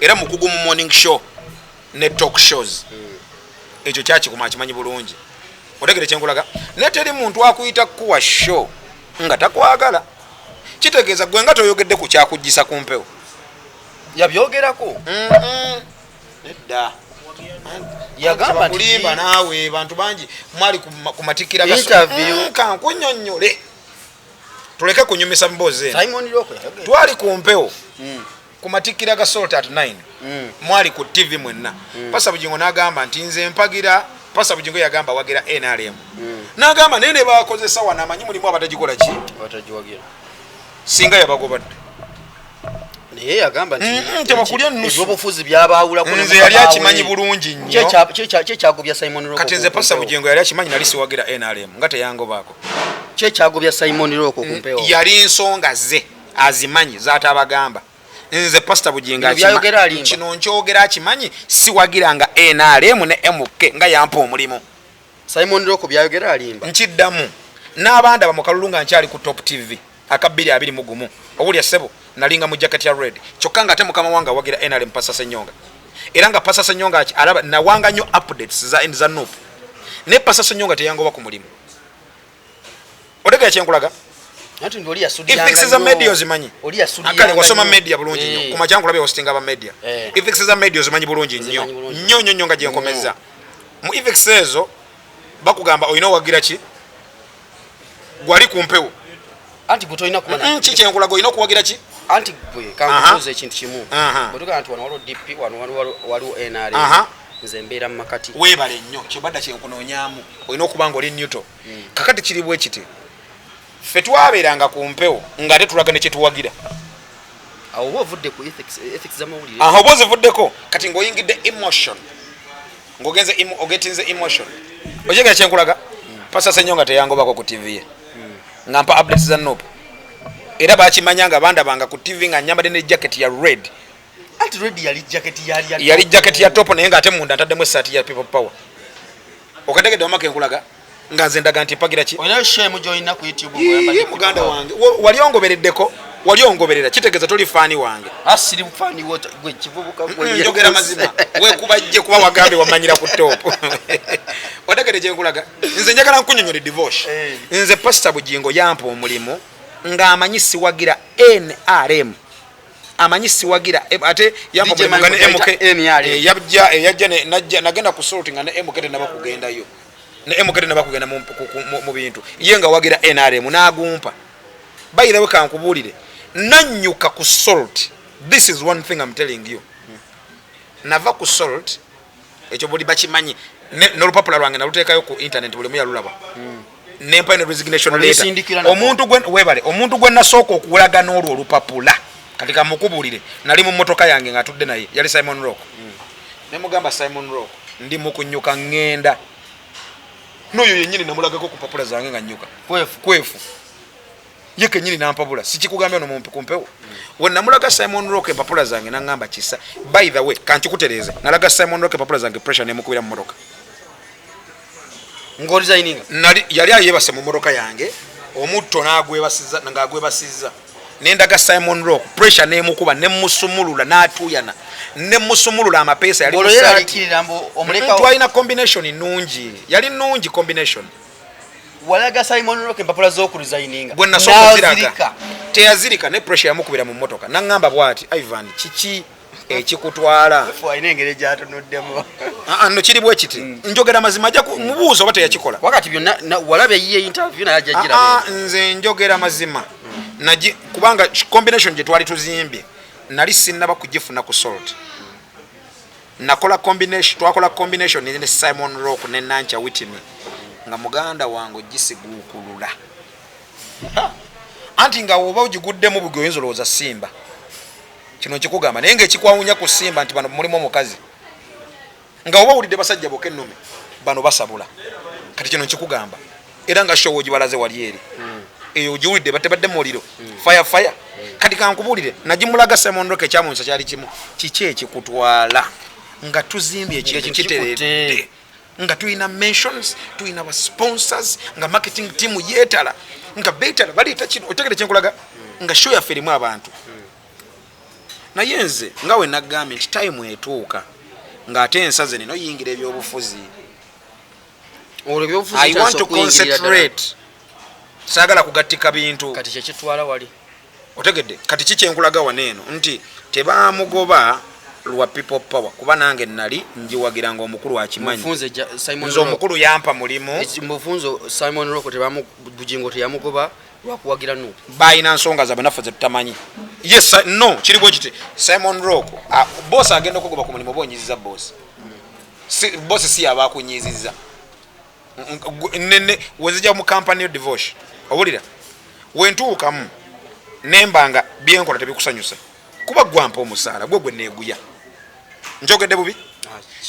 era mukugu mu morning show ne talk shows. Ekyo kyakikuma, akimanyi bulungi. Otegere kyenkulaga? Naye teri muntu akuyita kukuwa show nga takwagala. Kitegeeza gwe nga toyogedde ku kyakugisa ku mpewo. Yabyogerako. Nedda. Yagamba nti kulimba naawe, bantu bangi mwali ku matikkira ga Interview. Kankunyonnyole, tuleke kunyumisa mboozi eno. Simon Rock yayogera. Twali ku mpewo ku matikkira ga Salt at 9. Mwali ku TV mwenna. Pasa Bugingo n'agamba nti nze mpagira. Pasa Bugingo yagamba wagira NRM, n'agamba naye ne bakozesa wano amanyi mulimu abatagikola ki? Batagiwagira. Singa yabagobadde. Naye yagamba nti Tebakulya nnusu. ebyobufuzi byabaawulako ne Nze yali mukama we. akimanyi bulungi nnyo. Kyekyagobya Simon Rock Kati nze ku Pasa mpewo? Bugingo yali akimanyi nali siwagira NRM, nga teyangobaako. Kyekyagobya Simon Rock ku mpewo? Yali nsonga ze azimanyi zatabagamba. Nze Pasita Bugingo Bino byayogera alimba. Kino nkyogera, akimanyi siwagiranga NRM ne MK, nga yampa omulimu. Simon Rock byayogera alimba. Nkiddamu, n'abandaba mu kalulu nga nkyali ku Top TV aka 2021, owulya ssebo, nalinga mu jacket ya red, kyokka nga ate mukama wange awagira NRM, Pasa Senyonga. Era nga Pasa Senyonga alaba nawanga nnyo updates za NUP, naye Pasa Senyonga teyangoba ku mulimu. Otegera kyenkulaga? Anti ndi oli yasudiyanga Ethics za nnyo. media ozimanyi? Oli yasudiyanga Akale wasoma nnyo. media bulungi nnyo. Kuma kyankulabye hostinga aba media. Ethics za media ozimanyi bulungi nnyo. Nzimanyi bulungi. Nnyo nnyo nnyo. Nga gyenkomeza mu ethics ezo, bakugamba olina owagira ki gwali ku mpewo. Anti gwe tolina kuba Ki kyenkulaga, olina okuwagira ki? Anti gwe kankubuuza ekintu kimu. Bwe tugamba nti wano waliwo DP, wano waliwo NRM, nze mbeera mu makati. Weebale nnyo, kyebadda kyenkunoonyaamu. Olina okuba nga oli neutral. Kakati kiri bwe kiti, ffe twabeeranga ku mpewo ng'ate tulaga ne kyetuwagira. Awo oba ovudde ku ethics z'amawulire. Aha, oba ozivuddeko. Kati ng'oyingidde emotion, ng'ogenze ogetinze emotion. Okyegera kyenkulaga? Pasa Senyonga teyangobako ku TV ye nga mpa updates za NUP. Era bakimanya nga bandabanga ku TV nga nyambadde ne jacket ya red. Anti red yali jacket yali ya Yali jacket ya Top, naye ng'ate munda ntaddemu essaati ya People Power. Okategedde wamaka enkulaga? Nga nze ndaga nti mpagira ki? Olinayo shame gy'olina ku YouTube Iye, ng'oyambadde muganda People Power? wange, wali ongobereddeko, wali ongoberera, kitegeeza toli fan wange. Ah, siri fan wo, gwe kivubuka gwe. Njogera mazima, wekubajje kuba wagambye wamanyira ku Top. Otegedde kyenkulaga? Nze njagala nkunyonyole divorce. Nze Pasita Bugingo yampa omulimu ng'amanyi siwagira NRM, amanyi siwagira ate yampa DJ omulimu nga ne Michael MK Jaita, NRM. Yajja yajja nagenda ku Salt nga ne MK tenaba kugendayo, ne MK tenaba kugenda mu bintu, ye nga wagira NRM n'agumpa. Bayirawe, kankubuulire, nannyuka ku Salt. This is one thing I'm telling you, nava ku Salt, ekyo buli bakimanyi. N'olupapula lwange naluteekayo ku internet, buli omu yalulaba, nempayo ne resignation letter. Olwesindikira nako. Omuntu gwe, webale, omuntu gwe nasooka okulaga n'olwo olupapula Kati kamukubulire, nali mu mmotoka yange nga atudde naye, yali Simon Rock. Nemugamba, "Simon Rock, ndi mukunyuka ŋŋenda n'oyo yennyini." Namulagako ku mpapula zange nga nnyuka. Kwefu. Kwefu ye kenyini nampabula, sikikugambye no mumpi kumpewo. We namulaga Simon Rock empapula zange, naŋŋamba kisa. By the way, kankikutereeze, nalaga Simon Rock empapula zange, pressure nemukubira mu motoka. Ng'oresigninga? Nali yali ayebase mu motoka yange, omutto n'agwebasiza, ng'agwebasizza, nendaga Simon Rock, pressure nemukuba, nemusumulula n'atuuyana, nemusumulula amapeesa yali olwo mu saati. Yeraliikirira mbu omulekawo? Twalina combination nungi, yali nungi combination. Walaga Simon Rock empapula z'okuresigninga? Bwe nasooka oziraga. N'azirika. Teyazirika, ne pressure yamukubira mu motoka, naŋŋamba bw'ati, "Ivan, kiki ekikutwala?" Kwefu alina engeri gyatunuddemu. Ah, ah, no kiri bwe kiti, njogera mazima, ajja mubuuza oba teyakikola. Wakati byonna walaba eyiye interview naye ajja Ah, gira. ah, nze njogera mazima. Kubanga combination gye twali tuzimbye nali sinnaba kugifuna ku Salt. Nakola combination, twakola combination ne Simon Rock ne Nancha Witimi nga muganda wange ogisiguukulula. Anti nga woba ogiguddemu bugi, oyinza olowooza simba. Kino nkikugamba, naye ngaekikwawunya ku simba nti bano mulimu omukazi, nga oba owulidde basajja boka ennume, bano basabula. Kati kino nkikugamba, era nga show ogibalaze wali eri eyo ogiwulidde, batebadde muliro, fire fire. Kati kankubuulire, nagimulaga Simon Rock, ekyamunsa kyali kimu, kiki ekikutwala nga tuzimbye ekintu Ng'ekintu kiteredde, nga tulina mentions, tulina ba sponsors, nga marketing team yeetala, nga beetala baleeta kino, otegere kyenkulaga, nga show yaffe erimu abantu. Naye nze nga we nagambye nti time etuuka ng'ate ensaze nino yingira ebyobufuzi. Olwo ebyobufuzi I want to okuyingirira ddala. concentrate, saagala kugattika bintu. Kati kyekitwala wali. Otegedde? Kati kikyenkulaga wano eno nti tebamugoba lwa People Power, kuba nange nali njiwagira nga omukulu akimanyi. Mufunze Simon Nze Rock. omukulu yampa mulimu. Mufunzo Simon Rock tebamu Bujingo teyamugoba lwakuwagira NUP. Balina nsonga zaabwe naffe zetutamanyi. Yes, no, kiri bwe kiti, Simon Rock, boss agenda okugoba ku mulimu oba onyiziza boss. Si, boss si yaba akunyiziza. Nene wezija mu company yo divorce, owulira wentuukamu nemba nga byenkola tebikusanyusa, kuba gwampa omusaala gwe gwe neeguya, njogedde bubi,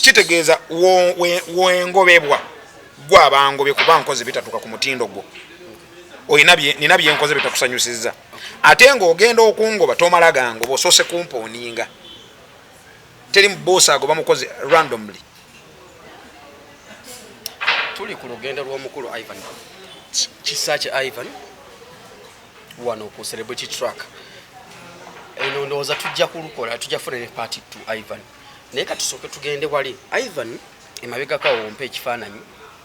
kitegeeza wengobebwa gwe abangobye, kuba nkoze bitatuka ku mutindo gwo. Olina nina byenkoze bitakusanyusiza, ate ng'ogenda okungoba tomala gangoba, osoose kumpooninga. Teri boss agoba mukozi randomly. Tuli ku lugendo lw'omukulu Ivan Kisakye Ivan wano ku Celebrity Track. Eno ndowooza tujja kulukola, tujja kufuna ne part 2, Ivan, naye katusooke tugende wali. Ivan, emabegako awo ompa ekifaananyi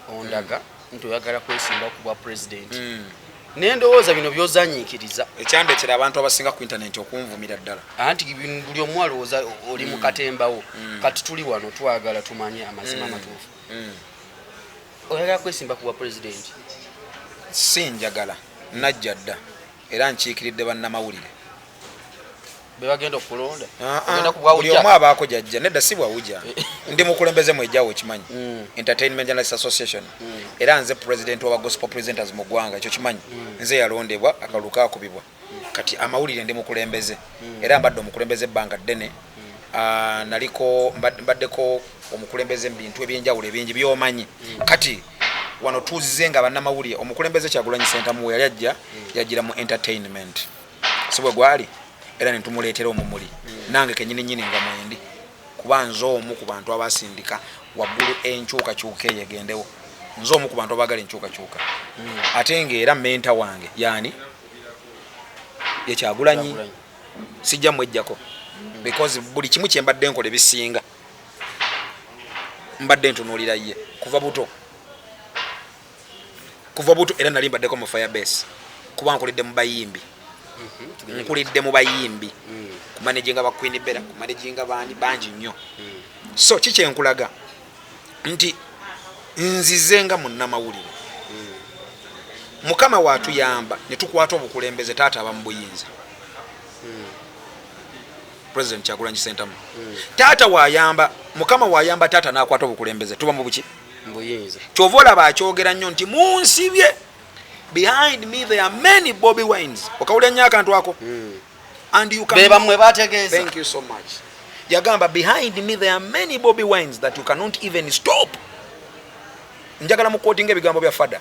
ondaga nti oyagala kwesimba ku bwa president, naye ndowooza bino byozanyiikiriza. Ekyandetera abantu abasinga ku intaneti okunvumira ddala. Anti buli omu alowooza oli mu katembawo. Kati tuli wano twagala tumanye amazima amatuufu. Oyagala kwesimba ku bwa pulezidenti? Si njagala, najja dda era nkiikiridde bannamawulire. Bebagenda okulonda? Ah, ah, Ogenda ku bwa buli Ujja? omu abaako jajja. Nedda, si bwawuja, ndi mukulembeze mwejjawo, okimanyi. Entertainment Journalist Association, era nze president wa gospel presenters mu ggwanga, ekyo kimanyi. Nze yalondebwa, akalulu kakubibwa. Kati amawulire ndi mukulembeze, era mbadde omukulembeze ebbanga ddene. Ah, naliko mbaddeko omukulembeze mu bintu ebyenjawulo ebingi byomanyi. Kati wano tuzze nga bannamawulire. Omukulembeze Kyagulanyi Sentamu we yali ajja, yajjira mu entertainment, si bwe gwali? Era netumuleetera omumuli, nange kenyini nyini nga mwendi, kuba nze omu ku bantu abasindika waggulu enkyukakyuka eyo egendewo. Nze omu ku bantu abaagala enkyukakyuka, ate ngaera mentor wange yani ye Kyagulanyi. Kyagulanyi. Sijja mwejjako, because buli kimu kyembadde nkola ebisinga mbadde ntunuulira ye kuva buto, kuva buto. Era nali mbaddeko mu Firebase, kuba nkulidde mu bayimbi, nkulidde mu bayimbi, kumanaginga ba Queen Bera, kumanaginga bandi bangi nnyo. So kikyenkulaga nti nzize nga munnamawulire. Mukama waatuyamba ne tukwata obukulembeze, taata aba mu buyinza, President Kyagulanyi Sentamu. Taata wayamba, Mukama wayamba taata n'akwata obukulembeze, tuba mu buki? Mbuyinza. Kyova olaba akyogera nnyo nti munsibye, behind me there are many Bobi Wines. Okawulira nnyo akantu ako. And you can Be bammwe bategeeza. Thank you so much. Yagamba, behind me there are many Bobi Wines that you cannot even stop. Njagala muquotinga ebigambo bya fada.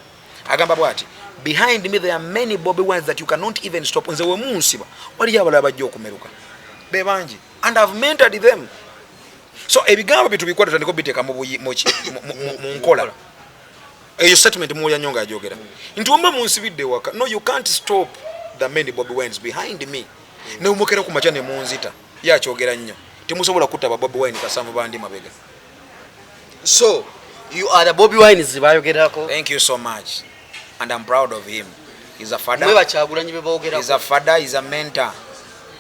Agamba bwati, behind me there are many Bobi Wines that you cannot even stop. Nze we munsiba waliyo abalala bajja okumeruka, be bangi, and I've mentored them. So ebigambo bye tubikwata, tutandika obiteeka mu nkola. Eyo statement muwulira nnyo ng'ajogera nti wemba munsibidde waka, no, you can't stop the many Bobi Wines behind me. Nemumukera ku makya ne munzita, yakyogera nnyo, temusobola kutta ba Bobi Wine kasanvu bandi mabega. So you are the Bobi Wines bayogerako. Thank you so much, and I'm proud of him. He's a father. Mwe bakyagulanyi be He's boogerako. a father, he's a mentor.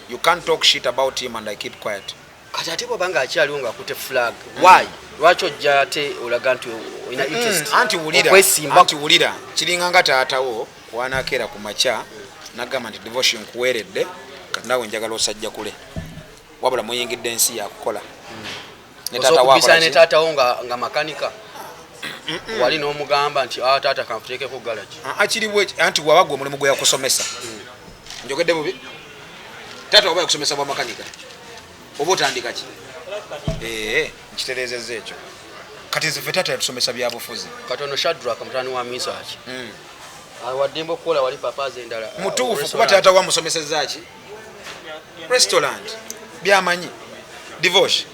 You can't talk shit about him and I keep quiet. Kati ate bwaba nga akyaliwo ng'akutte flag, why, lwaki ojja ate olaga nti olina interest Anti wulira, okwesimba? Anti wulira, kiringa nga taatawo wanakeera ku makya nagamba nti, "Devotion, nkuweeredde, kati naawe njagala osajja kule, wabula muyingidde ensi yakukola." Ne taata wo Osookubisana akola ne ki? Taatawo nga makanika wali n'omugamba nti, "Ah, taata, kanfuteekeko garage." Ah, kiri bwe anti bwaba gwe omulimu gwe yakusomesa, njogedde bubi? Taata waba yakusomesa bwa makanika, oba otandika ki? Ee, nkitereezezza ekyo. Kati nze ffe taata yatusomesa byabufuzi. Katono Shadrack, mutani wa Misaki, awaddembe okukola wali papazi endala. Mutuufu, kuba taata wamusomeseza ki? Restaurant byamanyi. Divorce.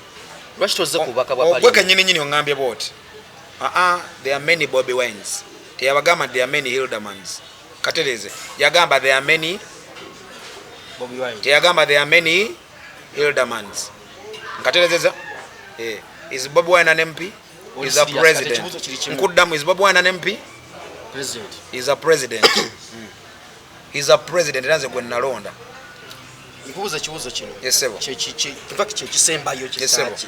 Lwaki tozze ku bubaka bwa Ogwe parliament? kenyini nyini oŋŋambye bwoti, aa, there are many Bobi Wines. Teyabagamba there are many Hildemans. Katereze yagamba there are many Bobi Wine. Teyagamba there are many Hildemans. Nkaterezeza. Eh, is Bobi Wine an MP? Oli Is a serious? Kati president. ekibuuzo kiri kimu. Nkuddamu, is Bobi Wine an MP? President. Is a president, is a president, era nze gwe nalonda. Nkubuuza ekibuuzo kino. Yes, sebo. In fact, kyekisembayo. Yes, sebo. Kisaki,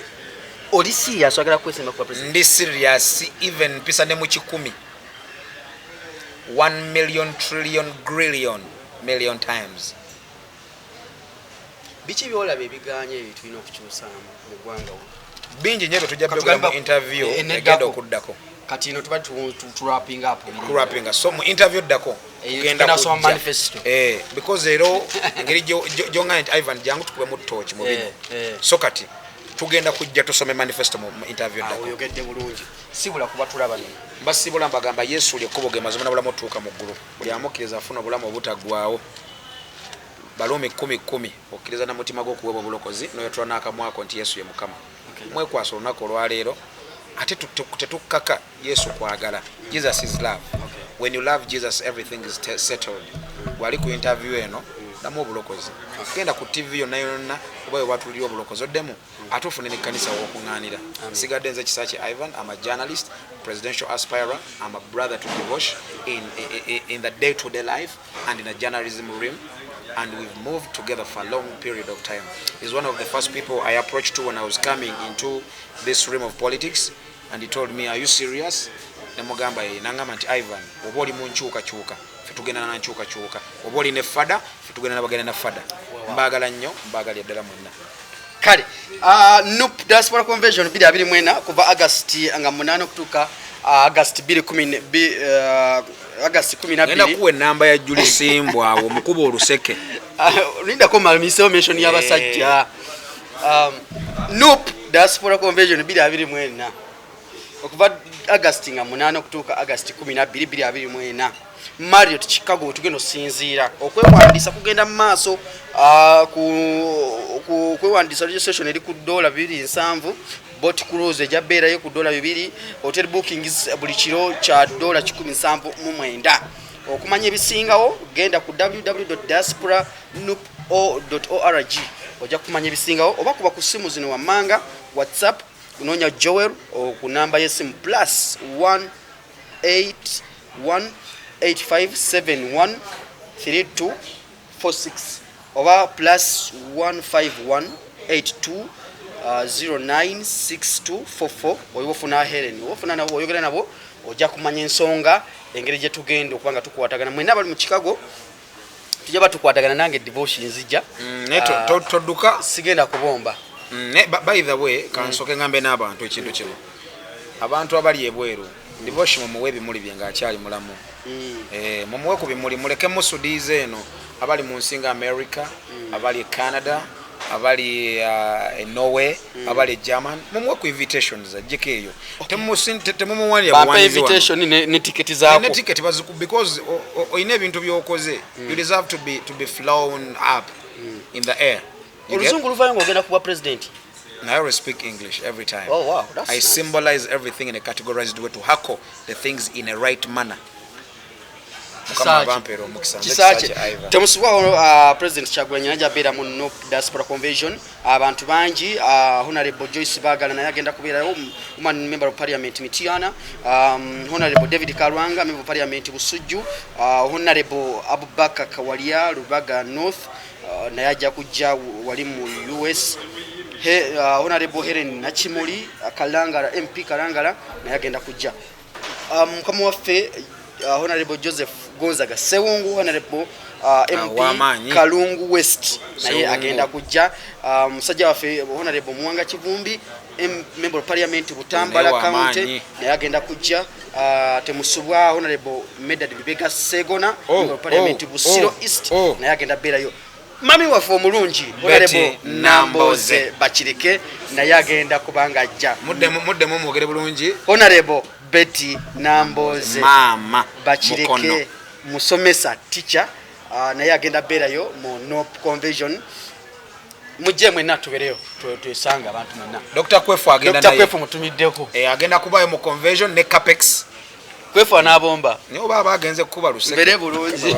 oli serious, oyagala kwesemba kuba president? Ndi serious, even mpisa ne mu 100, 1 million trillion grillion million times. Biki byolaba ebiganye ebyo tulina okukyusaamu mu ggwanga? Bingi nnyo byetujja byogera mu interview Neddako. egenda okuddako. Kati ino tuba tuwrapping up. Kuwrappinga, so mu interview eddako Eh, tugenda kusoma manifesto. Eh, because ero engeri gyongambye nti, "Ivan, jangu tukubemu tochi mu bino." So kati tugenda kujja tusome manifesto mu interview Awo eddako. oyogedde bulungi, sibula kuba tulaba nino. Mbasibula, mbagamba Yesu lyekkubo, ge mazima nabulamu otuuka mu ggulu. Buli amukkiriza afuna obulamu obutaggwawo. Baluumi 10:10, okkiriza na mutima gw'okuweebwa obulokozi, noyatula n'akamwako nti Yesu ye Mukama. Mwekwasa olunaku olwaleero. Ate tetukkaka Yesu kwagala. Jesus is love. When you love Jesus, everything is settled. Wali ku interview eno, ddamu obulokozi, genda ku TV yonna yonna oba we batulira obulokozi, oddemu ate ofune nekkanisa wokuŋŋaanira. Sigadde nze Kisaki Ivan. I'm a journalist, presidential aspirant. I'm a brother to Devosh in the day to day life and in a journalism realm, and we've moved together for a long period of time. He's one of the first people I approached to when I was coming into this realm of politics, and he told me, "Are you serious?" Nemugamba ye, nangamba nti, "Ivan, oba oli mu nkyukakyuka, ffe tugenda na nkyukakyuka. Oba oli ne fada, ffe tugenda nabagenda na fada." Mbaagala nnyo, mbaagalya ddala mwenna. Kale, NUP Diaspora Convention 2024, kuva Agasti nga 8 okutuuka Agasti 2 Agasti Ngenda 12. kuwa enamba ya Juli Simbwa awo omukuba oluseke. Lindako malamisewo mention y'abasajja. NUP Diaspora Convention 2024, okuva Agasti nga 8 okutuuka Agasti 12 2024, Marriott Chicago wetugenda osinziira. Okwewandiisa kugenda mu maaso. Ku kwewandiisa, registration eri ku $270, boat cruise ejja beerayo ku $2, hotel bookings buli kiro kya $179. Okumanya ebisingawo, genda ku www diaspora nup org, ojja kumanya ebisingawo, oba kuba ku simu zino wammanga: WhatsApp, kunoonya Joel ku namba y'essimu +1 81 8571 3246 oba +1 51 82 096244. Oba ofuna Helen, oba ofuna nabo, oyogera nabo, ojja kumanya ensonga engeri gye tugenda okuba nga tukwatagana. Mwenna abali mu Chicago, tujja batukwatagana. Nange Devotion nzija. Naye todduka. Sigenda kubomba. By the way, kansooke ngambe n'abantu ekintu kino. Abantu abali ebweru, Devotion mumuwe ebimuli bye ng'akyali mulamu. Eh, mumuwe ku bimuli, muleke musudiiza eno. Abali mu nsi nga America, abali e Canada, abali e Norway, abali e German, mumuwe ku invitations ajjeko eyo. Temumuwanira Bampa buwanyizi wano. invitation ne tiketi zaako. Ne ticket baziku because oyina ebintu byokoze, you deserve to be flown up in the air. You get? Oluzungu luvayo ng'ogenda kuba president. I always speak English every time. Oh, wow, that's I nice. symbolize everything in a categorized way to hackle the things in a right manner. Mukama Kisaaki. abampeera omukisa. Nze Kisaaki. Kisaaki Ivan. Temusubwawo, President Kyagulanyi najja abeera mu NUP Diaspora Convention. Abantu bangi, Honorable Joyce Bagala naye agenda kubeerayo, woman member of parliament Mityana, Honorable David Kalwanga, member of parliament Busujju, Honorable Abubakar Kawalya, Lubaga North, naye ajja kujja wali mu US. Honorable Helen Nakimuli, Kalangala, MP Kalangala naye agenda kujja. Mukama waffe, Honorable Joseph Gonzaga Sewungu, Honorable MP W'amaanyi. Kalungu West naye Sewungu. agenda kujja. Musajja waffe Honorable Muwanga Kivumbi, member of parliament Butambala Naye County w'amaanyi. naye agenda kujja. Temusubwa Honorable Medard Bibega Segona, Oh, member of parliament oh, Busiro oh, East oh. naye agenda beerayo. Mami waffe omulungi Betty Honorable Namboze. Namboze Bakireke naye agenda kubanga ajja. Muddemu, muddemu mwogere bulungi. Honorable Betty Namboze Maama Mukono. Bakireke, musomesa, teacher, naye agenda beerayo mu NUP convention. Mujje mwenna tubereyo, twesange abantu mwenna. Dr. Kwefu agenda Dr. naye. Kwefu mutumiddeko. Eh, agenda kubayo mu convention ne Capex. Kwefu anaabomba. Naye oba aba agenze kukuba luseke. Mbere bulungi.